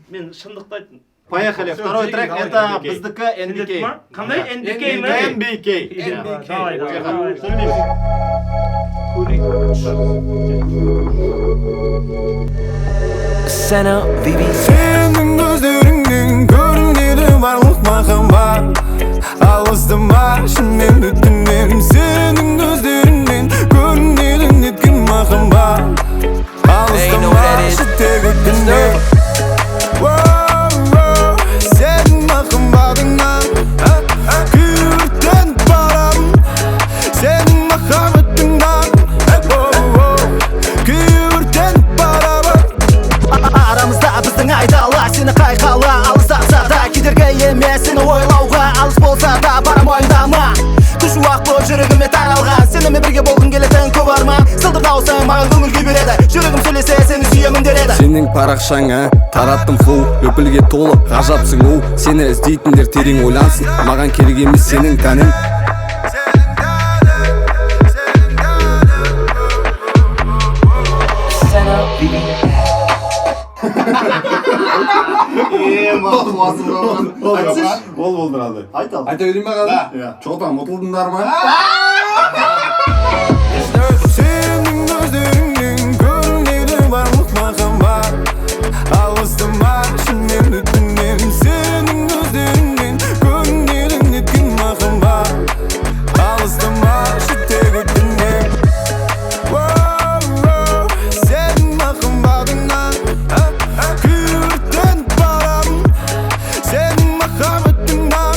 Speaker 5: Мен шындықты айттым.
Speaker 1: Поехали. Второй трек это біздікі NBK.
Speaker 5: Ма? Қандай NBK ма?
Speaker 6: NBK.
Speaker 5: Давай, давай, давай.
Speaker 1: Сөйлемейміз.
Speaker 3: Сенің көздеріңнен көрінеді барлық махаббат. Алыстама шынымен өтінемін. Сенің көздеріңнен көрінеді неткен махаббат. Алыстамашы тек өтінемін. Сенің махаббатыңнан күйіп барамын. Сенің махаббатыңнан күйіп барамын.
Speaker 8: Арамызда біздің айдала, сені қай қала алыстатса да кедергі емес сені ойлауға. Алыс болса да барам мойындама. Күш уақ болып жүрегіме таралған, сенімен бірге болғым келетін көп арман. Сылдыр дауысың маған көңіл күй береді, жүрегім сөйлесе сені сүйемін дер еді.
Speaker 11: Сенің парақшаңа тараттым флоу, лүпілге толы ғажапсың оу. Сені іздейтіндер терең ойлансын, маған керек емес сенің тәнің.
Speaker 6: Ол болдырады.
Speaker 1: Айт ал.
Speaker 11: Айта берейін ба қазір?
Speaker 1: Иә.
Speaker 11: Че там, ұтылдыңдар ма?
Speaker 3: Сенің көздеріңнен көрінеді барлық махаббат. Алыстама шынымен өтінемін. Сенің көздеріңнен көрінеді неткен махаббат. Алыстамашы тек өтінемін. Сенің махаббатыңнан күйіп барамын. Сенің махаббатыңнан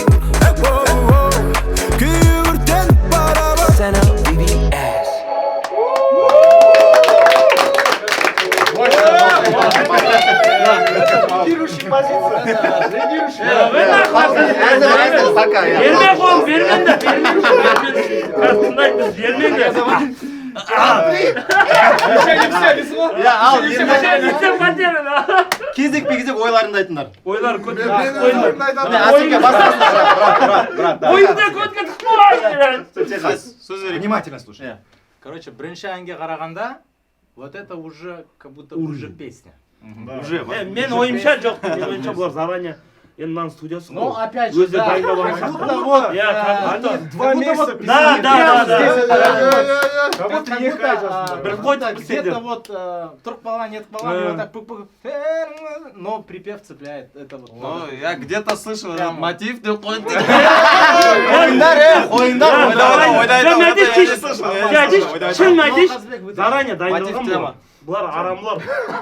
Speaker 3: күйіп барамын.
Speaker 12: Лидирующий позиция. Лидирующий.
Speaker 1: Әзір, пока, иә.
Speaker 5: Берме қолын, бермеңдер, бермеңдер. Қазір тыңдайды біз, бермеңдер.
Speaker 12: Еще не все, весло.
Speaker 1: Иә, ал, енді
Speaker 5: Все потеряно.
Speaker 1: кезекпе кезек ойларыңды айтыңдар.
Speaker 5: Ойлар көтке
Speaker 1: Міне, Асеке бастасын.
Speaker 2: Брат, брат, брат.
Speaker 5: Ойында көтке тықпай.
Speaker 1: Тихо.
Speaker 2: Сөз берейін.
Speaker 6: Внимательно слушай.
Speaker 1: Иә.
Speaker 12: Короче, бірінші әнге қарағанда, вот это уже как будто уже песня.
Speaker 2: Уже.
Speaker 5: Мен ойымша жоқ. Мен ойымша бұлар заранее Енді мынаның студиясы
Speaker 12: Ну,
Speaker 5: ғой.
Speaker 12: Опять же,
Speaker 5: Өздері
Speaker 12: да.
Speaker 5: дайындап алған
Speaker 12: Как
Speaker 5: сияқты.
Speaker 12: будто вот,
Speaker 5: Иә, как будто.
Speaker 12: они 2 месяца
Speaker 5: Да,
Speaker 12: писали.
Speaker 5: да, да, да.
Speaker 12: Как будто
Speaker 5: Бір
Speaker 12: как
Speaker 5: қойдық
Speaker 12: будто
Speaker 5: біз
Speaker 12: где-то
Speaker 5: сендер.
Speaker 12: Вот тұрып қалған, нетіп қалған, и вот так пук-пук, но припев цепляет. Это вот.
Speaker 9: Ну, я где-то слышал этот
Speaker 12: Прямо.
Speaker 9: мотив деп қойды.
Speaker 1: Қойыңдар, е, қойыңдар.
Speaker 5: Да,
Speaker 9: Ойда,
Speaker 5: да,
Speaker 9: ойда,
Speaker 5: мен
Speaker 9: ойда,
Speaker 5: айтайыншы,
Speaker 9: я не слышал, я не
Speaker 5: мен айтайыншы,
Speaker 9: слышал, ойда,
Speaker 5: шын
Speaker 9: ойда.
Speaker 5: айтайыншы,
Speaker 12: Но Қазбек вытащил.
Speaker 5: заранее дайындалған
Speaker 9: Мотив
Speaker 5: бұлар.
Speaker 9: тема.
Speaker 5: Бұлар арамлар.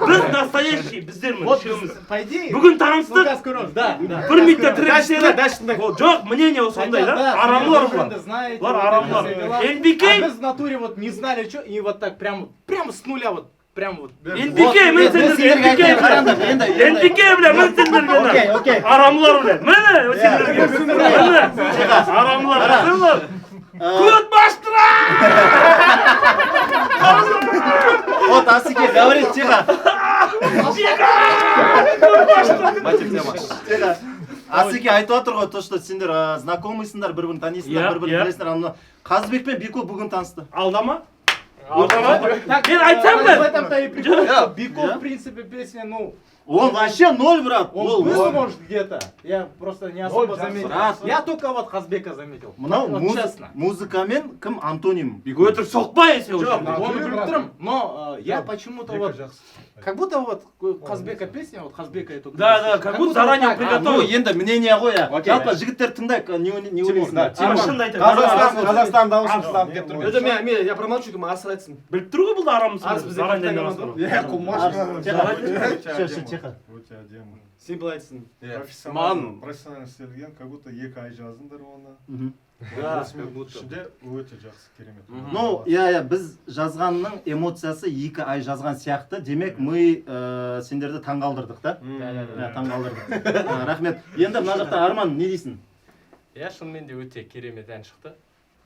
Speaker 5: Біз настоящий біздерміз,
Speaker 12: Вот,
Speaker 5: үшеуміз.
Speaker 12: по идее,
Speaker 5: Бүгін
Speaker 12: ну,
Speaker 5: таныстық,
Speaker 12: қазір көреміз, да, да.
Speaker 5: бір минутта трек
Speaker 10: Дальше
Speaker 5: істеді.
Speaker 10: дальше тыңдай.
Speaker 5: Ол жоқ, мнение сондай
Speaker 12: Хотя,
Speaker 5: да,
Speaker 12: да,
Speaker 5: арамлар
Speaker 12: вы
Speaker 5: бұлар.
Speaker 12: знаете,
Speaker 5: Бұлар
Speaker 12: вот это
Speaker 5: арамлар.
Speaker 12: все дела.
Speaker 5: NBK.
Speaker 12: А біз в натуре вот не знали, что, и вот так прям, прям с нуля вот, прям вот.
Speaker 5: NBK, міне сендерге
Speaker 1: Сендерге
Speaker 5: NBK,
Speaker 1: айтайын,
Speaker 5: бля.
Speaker 1: қараңдар, енді.
Speaker 5: NBK, бля, міне сендерге.
Speaker 1: Окей, окей.
Speaker 5: Арамлар, бля. Міне сендерге. Міне. Арамлар, арамлар. Көт бастыра!
Speaker 1: Вот Асеке говорит, тихо.
Speaker 9: Мотив тема.
Speaker 1: Тихо. Асеке айтып жатыр ғой, то, что сендер знакомыйсыңдар, бір бірін танисыңдар,
Speaker 5: Иә,
Speaker 1: бір бірін
Speaker 5: иә.
Speaker 1: білесіңдер. Ана Қазыбек пен Бико бүгін танысты.
Speaker 5: Алдама?
Speaker 12: Алдама? Так,
Speaker 5: Мен айтсам да.
Speaker 12: В этом-то и прикол,
Speaker 1: Иә.
Speaker 12: что Бико, в принципе, песня, ну,
Speaker 1: Он вообще ноль, брат.
Speaker 12: он
Speaker 1: Ол-
Speaker 12: был,
Speaker 1: ол-
Speaker 12: может, где-то. Я просто не особо заметил.
Speaker 1: Брат.
Speaker 12: Я только вот Казбека заметил.
Speaker 1: Мынау
Speaker 12: Вот честно.
Speaker 1: музыкамен кім антоним? Бико.
Speaker 5: Өтірік соқпа сен уже.
Speaker 12: Оны біліп тұрмын, но я почему-то вот, как будто вот Казбека песня, вот Казбека эту.
Speaker 5: Да, да, как будто заранее
Speaker 1: Ну,
Speaker 5: приготовил.
Speaker 1: енді мнение ғой, иә.
Speaker 12: Окей.
Speaker 1: Жалпы жігіттер тыңдайық, не ойлайсыңдар?
Speaker 5: Тима, шынын айтайын.
Speaker 2: Қазақстан, Қазақстан дауысын тыңдап келіп тұрмын.
Speaker 10: Это мен, я промолчу, кім Арыс айтсын.
Speaker 5: Біліп тұр ғой бұл да арамыз.
Speaker 10: Арыс бізде
Speaker 5: Заранее
Speaker 10: капитан
Speaker 5: дайындалған.
Speaker 10: команда.
Speaker 2: Е, құмаш.
Speaker 1: Тихо, все, все, тихо.
Speaker 7: Өте әдемі.
Speaker 10: Сен былай айтсын.
Speaker 7: Профессионально, профессионально істелген, как будто 2 ай жаздыңдар оны.
Speaker 10: Да,
Speaker 7: 30 минут ішінде өте жақсы, керемет.
Speaker 1: Ну, иә, иә, біз жазғанның эмоциясы 2 ай жазған сияқты. Демек, мы сендерді таңғалдырдық, да? Иә, таңғалдырдық. Рахмет. Енді мына жақта Арман, не дейсің?
Speaker 13: Иә, шынымен де өте керемет ән шықты.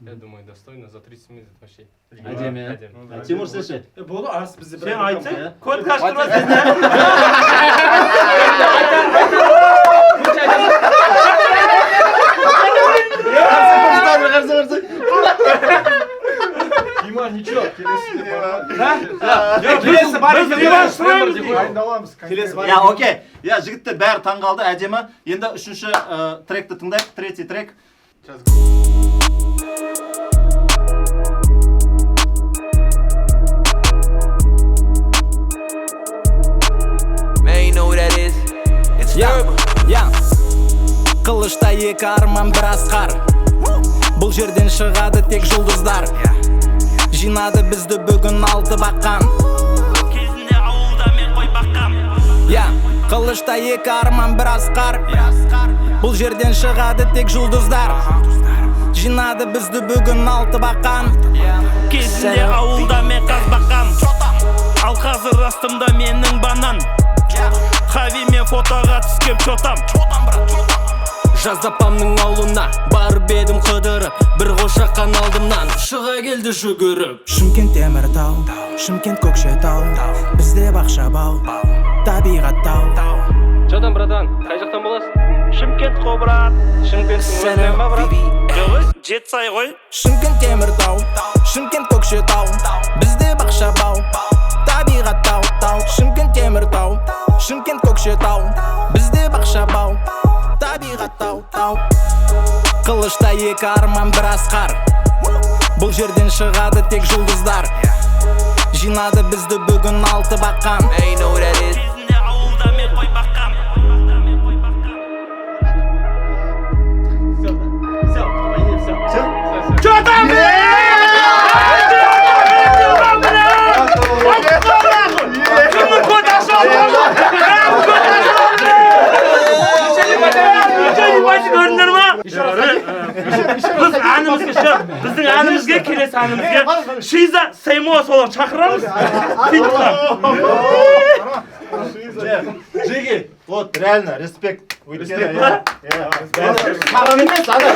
Speaker 13: Я думаю, достойно за 30 минут вообще.
Speaker 1: Әдемі, иә.
Speaker 13: Әдемі.
Speaker 1: Тимур, сен ше?
Speaker 10: Болды, Арыс бізде
Speaker 5: Сен айтсаң, код қаштырма сен.
Speaker 1: Қарсы, қарсы, қарсы.
Speaker 7: Дима, ничего, келесіде барма.
Speaker 10: Келесі бар
Speaker 5: Біз реванш сұраймыз дейді.
Speaker 7: Дайындаламыз.
Speaker 10: Келесі бар.
Speaker 1: Иә, окей. Иә, жігіттер бәрі таңғалды, әдемі. Енді үшінші тректі тыңдайық, третий трек.
Speaker 8: Man, you know who that is. It's
Speaker 4: Я, я. Қылышта екі арман, бір асқар. Бұл жерден шығады тек жұлдыздар. Жинады бізді бүгін алты бақан.
Speaker 5: Кезінде ауылда мен қой баққам.
Speaker 4: Я, қылышта екі арман, бір асқар. Бұл жерден шығады тек жұлдыздар. Жинады бізді бүгін алты бақан.
Speaker 5: Кезінде ауылда мен қаз баққам. Ал қазір астымда менің банан. Хавимен фотоға түскен чотам.
Speaker 13: Жаз апамның аулына барып едім қыдырып, бір қошақан алдымнан шыға келді жүгіріп.
Speaker 4: Шымкент Теміртау, Шымкент Көкшетау, бізде бақша бау, табиғат тау.
Speaker 13: Че там, братан, қай жақтан боласың?
Speaker 5: Шымкент қой, брат.
Speaker 13: Шымкенттің өзінен ба, брат?
Speaker 5: Жоқ, ей, Жетісай ғой.
Speaker 4: Шымкент Теміртау, Шымкент Көкшетау, бізде бақша бау, табиғат тау, тау. Шымкент Теміртау, Шымкент Көкшетау, бізде бақша бау, табиғат тау, тау. Қылышта екі арман, бір асқар. Бұл жерден шығады тек жұлдыздар. Жинады бізді бүгін алты бақан.
Speaker 8: Man, you know who that is.
Speaker 5: Кезінде ауылда мен қой баққам.
Speaker 12: Все, да? Все, по идее, все.
Speaker 1: Все?
Speaker 5: Чё там, бля? Чё там, бля? Кімнің көті ашылды? Кімнің көті ашылды? Ничего не понятно, көрдіңдер ма? Біз әнімізге шығып, біздің әнімізге, келесі әнімізге Шиза, Сеймо солар шақырамыз. Фитқа.
Speaker 1: Жеге, вот реально, респект. Өйткені, иә, иә. Саған емес, ана.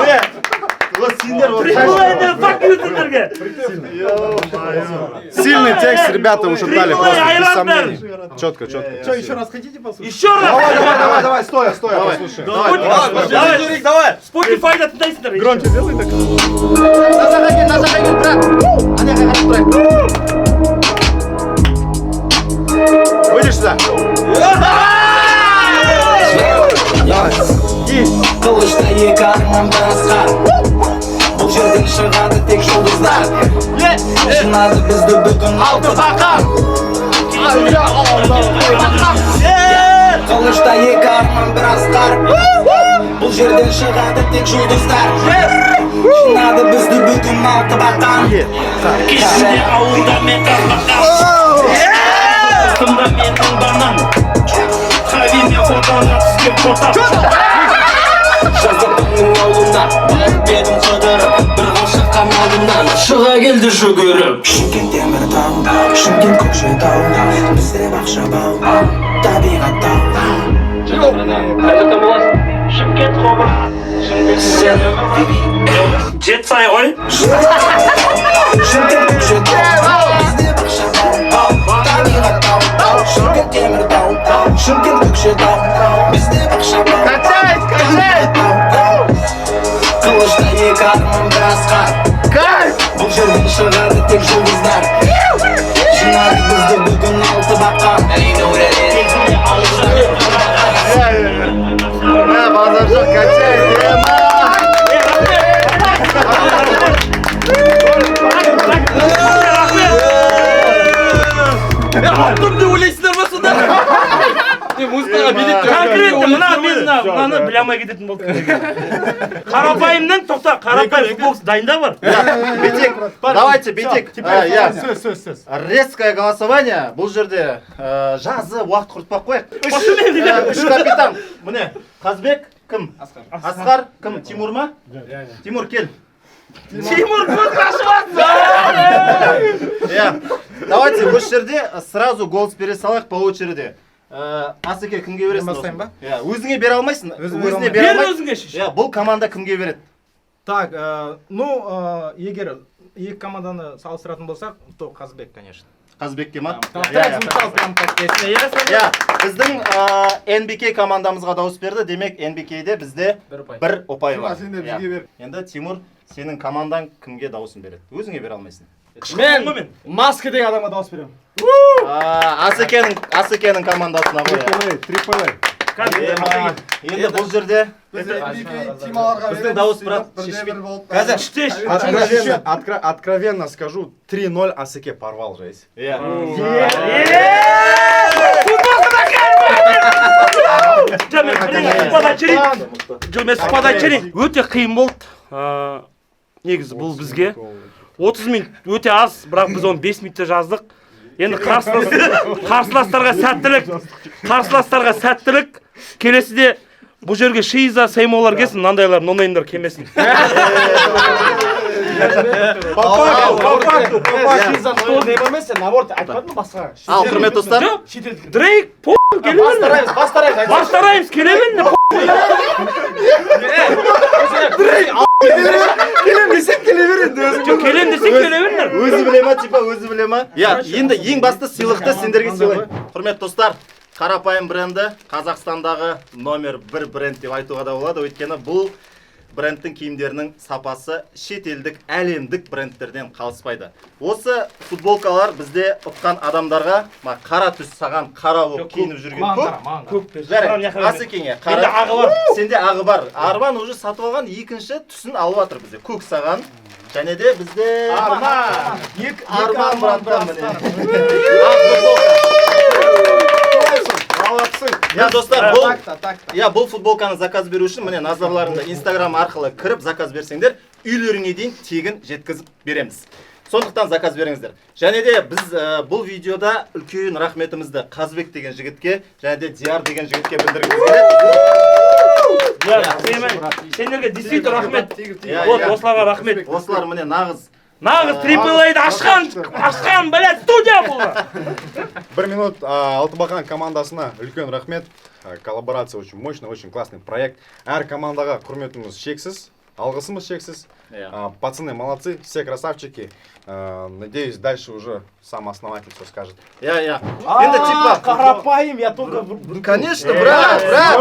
Speaker 1: Е, вот сендер вот.
Speaker 5: Triple fuck you сендерге.
Speaker 6: Сильный текст, ребята ушатали
Speaker 5: Triple
Speaker 6: просто, без
Speaker 5: айрандар.
Speaker 6: сомнений. Четко, четко.
Speaker 12: Что, еще раз хотите послушать?
Speaker 5: Еще раз.
Speaker 6: Давай, давай, давай, давай, стоя, стоя, послушаем.
Speaker 5: Давай,
Speaker 6: Давай,
Speaker 5: давай,
Speaker 2: давай.
Speaker 5: Spotify'да тыңдайсыңдар.
Speaker 6: Громче делай так.
Speaker 1: Мына жаққа кел, мына жаққа кел, брат. Ана жаққа қарап тұрайық.
Speaker 6: Выйдешь сюда?
Speaker 8: тек жұлдыздар. Жинады бізді бүгін Алтыбақан. Қылышта екі арман, бір асқар. Бұл жерден шығады тек жұлдыздар. Жинады бізді бүгін Алтыбақан.
Speaker 5: Кезінде ауылда мен қазбаққан. Астымда менің банан. Хави мен фотоға түскен фото.
Speaker 13: Жаздықтың ауылына барып едім қыдырып, бір қол алдымнан шыға келді жүгіріп.
Speaker 8: Шымкент Теміртау, Шымкент Көкшетау, бізде бақша бау, табиғат тау.
Speaker 5: Қай жақтан боласың? Шымкент қобыр.
Speaker 8: Сен
Speaker 5: Жетісай ғой.
Speaker 8: Шымкент Көкшетау, бізде бақша бау, табиғат тау. Шымкент Теміртау, Шымкент Көкшетау, бізде бақша бау.
Speaker 1: Качай, качай!
Speaker 8: Қылышта екі арман, бір асқар.
Speaker 1: Кайф!
Speaker 8: Бұл жерден шығады тек жұлдыздар. Жинады бізді бүгін Алтыбақан.
Speaker 1: Мә, базар жоқ, качай, ема!
Speaker 9: Аттым деп ойлайсыңдар ма сонда? Музыкаға билет.
Speaker 5: Конкретно мына мен мынаны біле алмай кететін болдық. Қарапайымнан тоқта, қарапайым футболкасы дайында бар.
Speaker 1: Бетек, давайте, бетек. Иә.
Speaker 12: Сөз, сөз, сөз.
Speaker 1: Резкое голосование. Бұл жерде жазы уақыт құртпай қояйық. Үш капитан. Міне, Қазбек кім? Асқар. Асқар кім? Тимур ма? Тимур, кел.
Speaker 5: Тимур көз ашып.
Speaker 1: Иә. Давайте осы жерде сразу голос бере салайық по очереди. Асеке, кімге бересің?
Speaker 12: Мен бастайын ба?
Speaker 1: Иә, өзіңе бере алмайсың. Өзіне бере
Speaker 5: Бер
Speaker 1: алмайсың.
Speaker 5: өзіңе шеш.
Speaker 1: Иә, бұл команда кімге береді?
Speaker 12: Так, ну, егер екі команданы салыстыратын болсақ, то Қазбек, конечно.
Speaker 1: Қазбекке ма?
Speaker 12: Так, звучал прям как песня.
Speaker 1: Иә, біздің NBK командамызға дауыс берді. Демек, NBK-де бізде бір ұпай бар.
Speaker 6: Сен де бізге бер.
Speaker 1: Енді Тимур, сенің командаң кімге дауысын береді? Өзіңе бере алмайсың.
Speaker 4: Мен маска деген адамға дауыс беремін.
Speaker 1: Асекенің командасына ғой.
Speaker 6: Triple A.
Speaker 1: Енді бұл жерде біздің дауыс, брат, шешпейді.
Speaker 2: Қазір откровенно скажу, 3-0 Асеке порвал жесть.
Speaker 1: Иә.
Speaker 5: Жоқ, мен сұхбат айтып. Жоқ, мен сұхбат айтып. Өте қиын болды. Негізі бұл бізге 30 минут өте аз, бірақ біз оны 5 минутта жаздық. Енді қарсыластарға сәттілік. Қарсыластарға сәттілік. Келесіде бұл жерге Шиза, Сеймолар келсін, мынандайлар, ноунеймдер келмесін.
Speaker 4: По факту, по факту, по факту. Емес, наоборот, айтпадым басқа.
Speaker 1: Ал, құрметті достар,
Speaker 5: Дрейк, по келе беріңдер.
Speaker 4: Бастараймыз,
Speaker 5: Бастараймыз, келе беріңдер.
Speaker 2: Келем десең келе береді өзің.
Speaker 5: Жоқ, келем десең келе беріңдер.
Speaker 1: Өзі біле ма, типа өзі біле ма? Иә, енді ең басты сыйлықты сендерге сыйлайын. Құрметті достар, қарапайым бренді Қазақстандағы номер 1 бренд деп айтуға да болады. Өйткені бұл брендтің киімдерінің сапасы шетелдік, әлемдік брендтерден қалыспайды. Осы футболкалар бізде ұтқан адамдарға, қара түс саған қара болып киініп жүрген көп.
Speaker 5: Көк.
Speaker 1: Жарайды, Асекеңе қара.
Speaker 5: Менде ағы бар.
Speaker 1: Сенде ағы бар. Арман уже сатып алған екінші түсін алып жатыр бізде. Көк саған. Және де бізде
Speaker 12: Арман.
Speaker 1: Арман браттан міне. Ақ футболка. Я, достар, бұл я бұл футболканы заказ беру үшін міне назарларыңда Инстаграм арқылы кіріп заказ берсеңдер, үйлеріңе дейін тегін жеткізіп береміз. Сондықтан заказ беріңіздер. Және де біз бұл видеода үлкен рахметімізді Қазбек деген жігітке және де Диар деген жігітке білдіргіміз келеді.
Speaker 5: Сендерге действительно рахмет. Вот, осыларға рахмет.
Speaker 1: Осылар міне нағыз
Speaker 5: Нағыз Triple A-ды ашқан, блядь, студия бұл.
Speaker 6: Бір минут, Алтыбақан командасына үлкен рахмет. Коллаборация очень мощная, очень классный проект. Әр командаға құрметіміз шексіз, алғысымыз шексіз. Пацаны молодцы, все красавчики. Надеюсь, дальше уже сам основатель все скажет.
Speaker 1: Я. Енді типа
Speaker 12: қарапайым, я только...
Speaker 1: Конечно, брат, брат.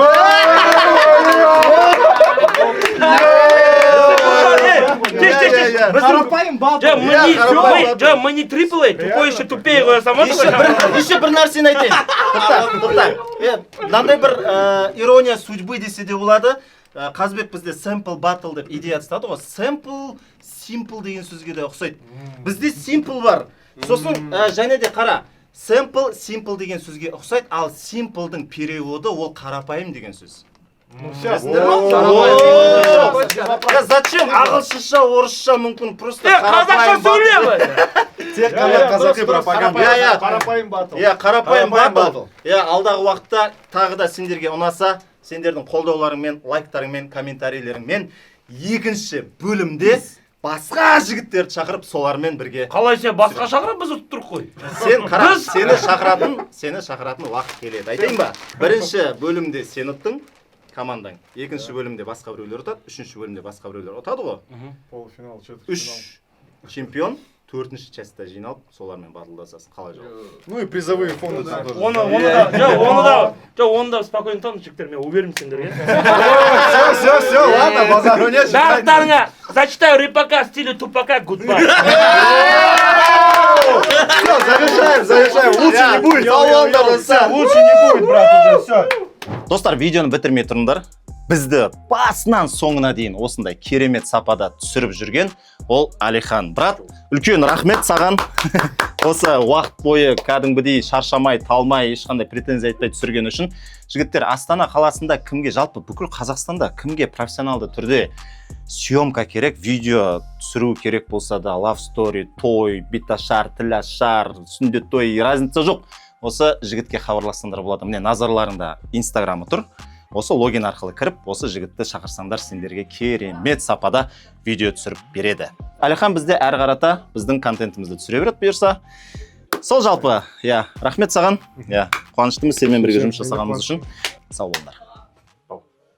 Speaker 12: Қарапайым батл.
Speaker 5: Жоқ, мы не Triple A, тупой еще тупее қоя салмадық.
Speaker 1: Еще бір нәрсені айтайын. Тоқта, тоқта. Мынандай бір ирония судьбы десе де болады. Қазбек бізде сэмпл батл деп идея тастады ғой. Сэмпл, симпл деген сөзге де ұқсайды. Бізде симпл бар. Сосын және де қара, сэмпл, симпл деген сөзге ұқсайды, ал симплдың переводы ол қарапайым деген сөз.
Speaker 7: Ну все.
Speaker 1: Білесіңдер ма? О, зачем ағылшынша, орысша мүмкін просто
Speaker 5: Е, қазақша
Speaker 1: қарапайым
Speaker 5: сөйле!
Speaker 6: Тек қана қазақи пропаганда.
Speaker 1: Иә.
Speaker 7: Қарапайым батл.
Speaker 1: Иә, қарапайым
Speaker 6: Қарапайым
Speaker 1: батл.
Speaker 6: батл.
Speaker 1: Иә, алдағы уақытта тағы да сендерге ұнаса, сендердің қолдауларыңмен, лайктарыңмен, комментарийлеріңмен екінші бөлімде басқа жігіттерді шақырып, солармен бірге.
Speaker 5: Қалай сен басқа шақырып, біз ұтып тұрық қой.
Speaker 1: Сен қара, сені шақыратын уақыт келеді. Айтайын ба? Бірінші бөлімде сен ұттың, командаң. Екінші бөлімде басқа біреулер ұтады, үшінші бөлімде басқа біреулер ұтады ғой.
Speaker 7: Полуфинал, четвертьфинал.
Speaker 1: Үш чемпион төртінші частьта жиналып, солармен батылдасасың. Қалай жауап?
Speaker 6: Ну и призовые фонды там тоже.
Speaker 5: Оны да, жоқ, оны да, жоқ, оны да спокойно ұтамыз, жігіттер, мен уверен сендерге.
Speaker 6: Все, все, все, ладно, базару нет.
Speaker 5: Барлықтарыңа зачитаю рэпака в стиле Тупака, goodbye.
Speaker 6: Все, завершаем, завершаем. Лучше не будет.
Speaker 1: Сау болыңдар, достар.
Speaker 7: Лучше не будет, брат, уже все.
Speaker 1: Достар, видеоны бітірмей тұрыңдар. Бізді басынан соңына дейін осындай керемет сапада түсіріп жүрген ол Алихан брат. Үлкен рахмет саған. Осы уақыт бойы кәдімгідей шаршамай, талмай, ешқандай претензия айтпай түсірген үшін. Жігіттер, Астана қаласында кімге, жалпы бүкіл Қазақстанда кімге профессионалды түрде съемка керек, видео түсіру керек болса да, love story, той, беташар, тілашар, сүндет той, разница жоқ. Осы жігітке хабарлассаңдар болады. Міне, назарларыңда инстаграмы тұр. Осы логин арқылы кіріп, осы жігітті шақырсаңдар, сендерге керемет сапада видео түсіріп береді. Әлихан бізде әрі қарата біздің контентімізді түсіре береді, бұйырса. Сол жалпы, иә, рахмет саған. Иә, қуаныштымыз сенімен бірге жұмыс жасағанымыз үшін. Сау болыңдар.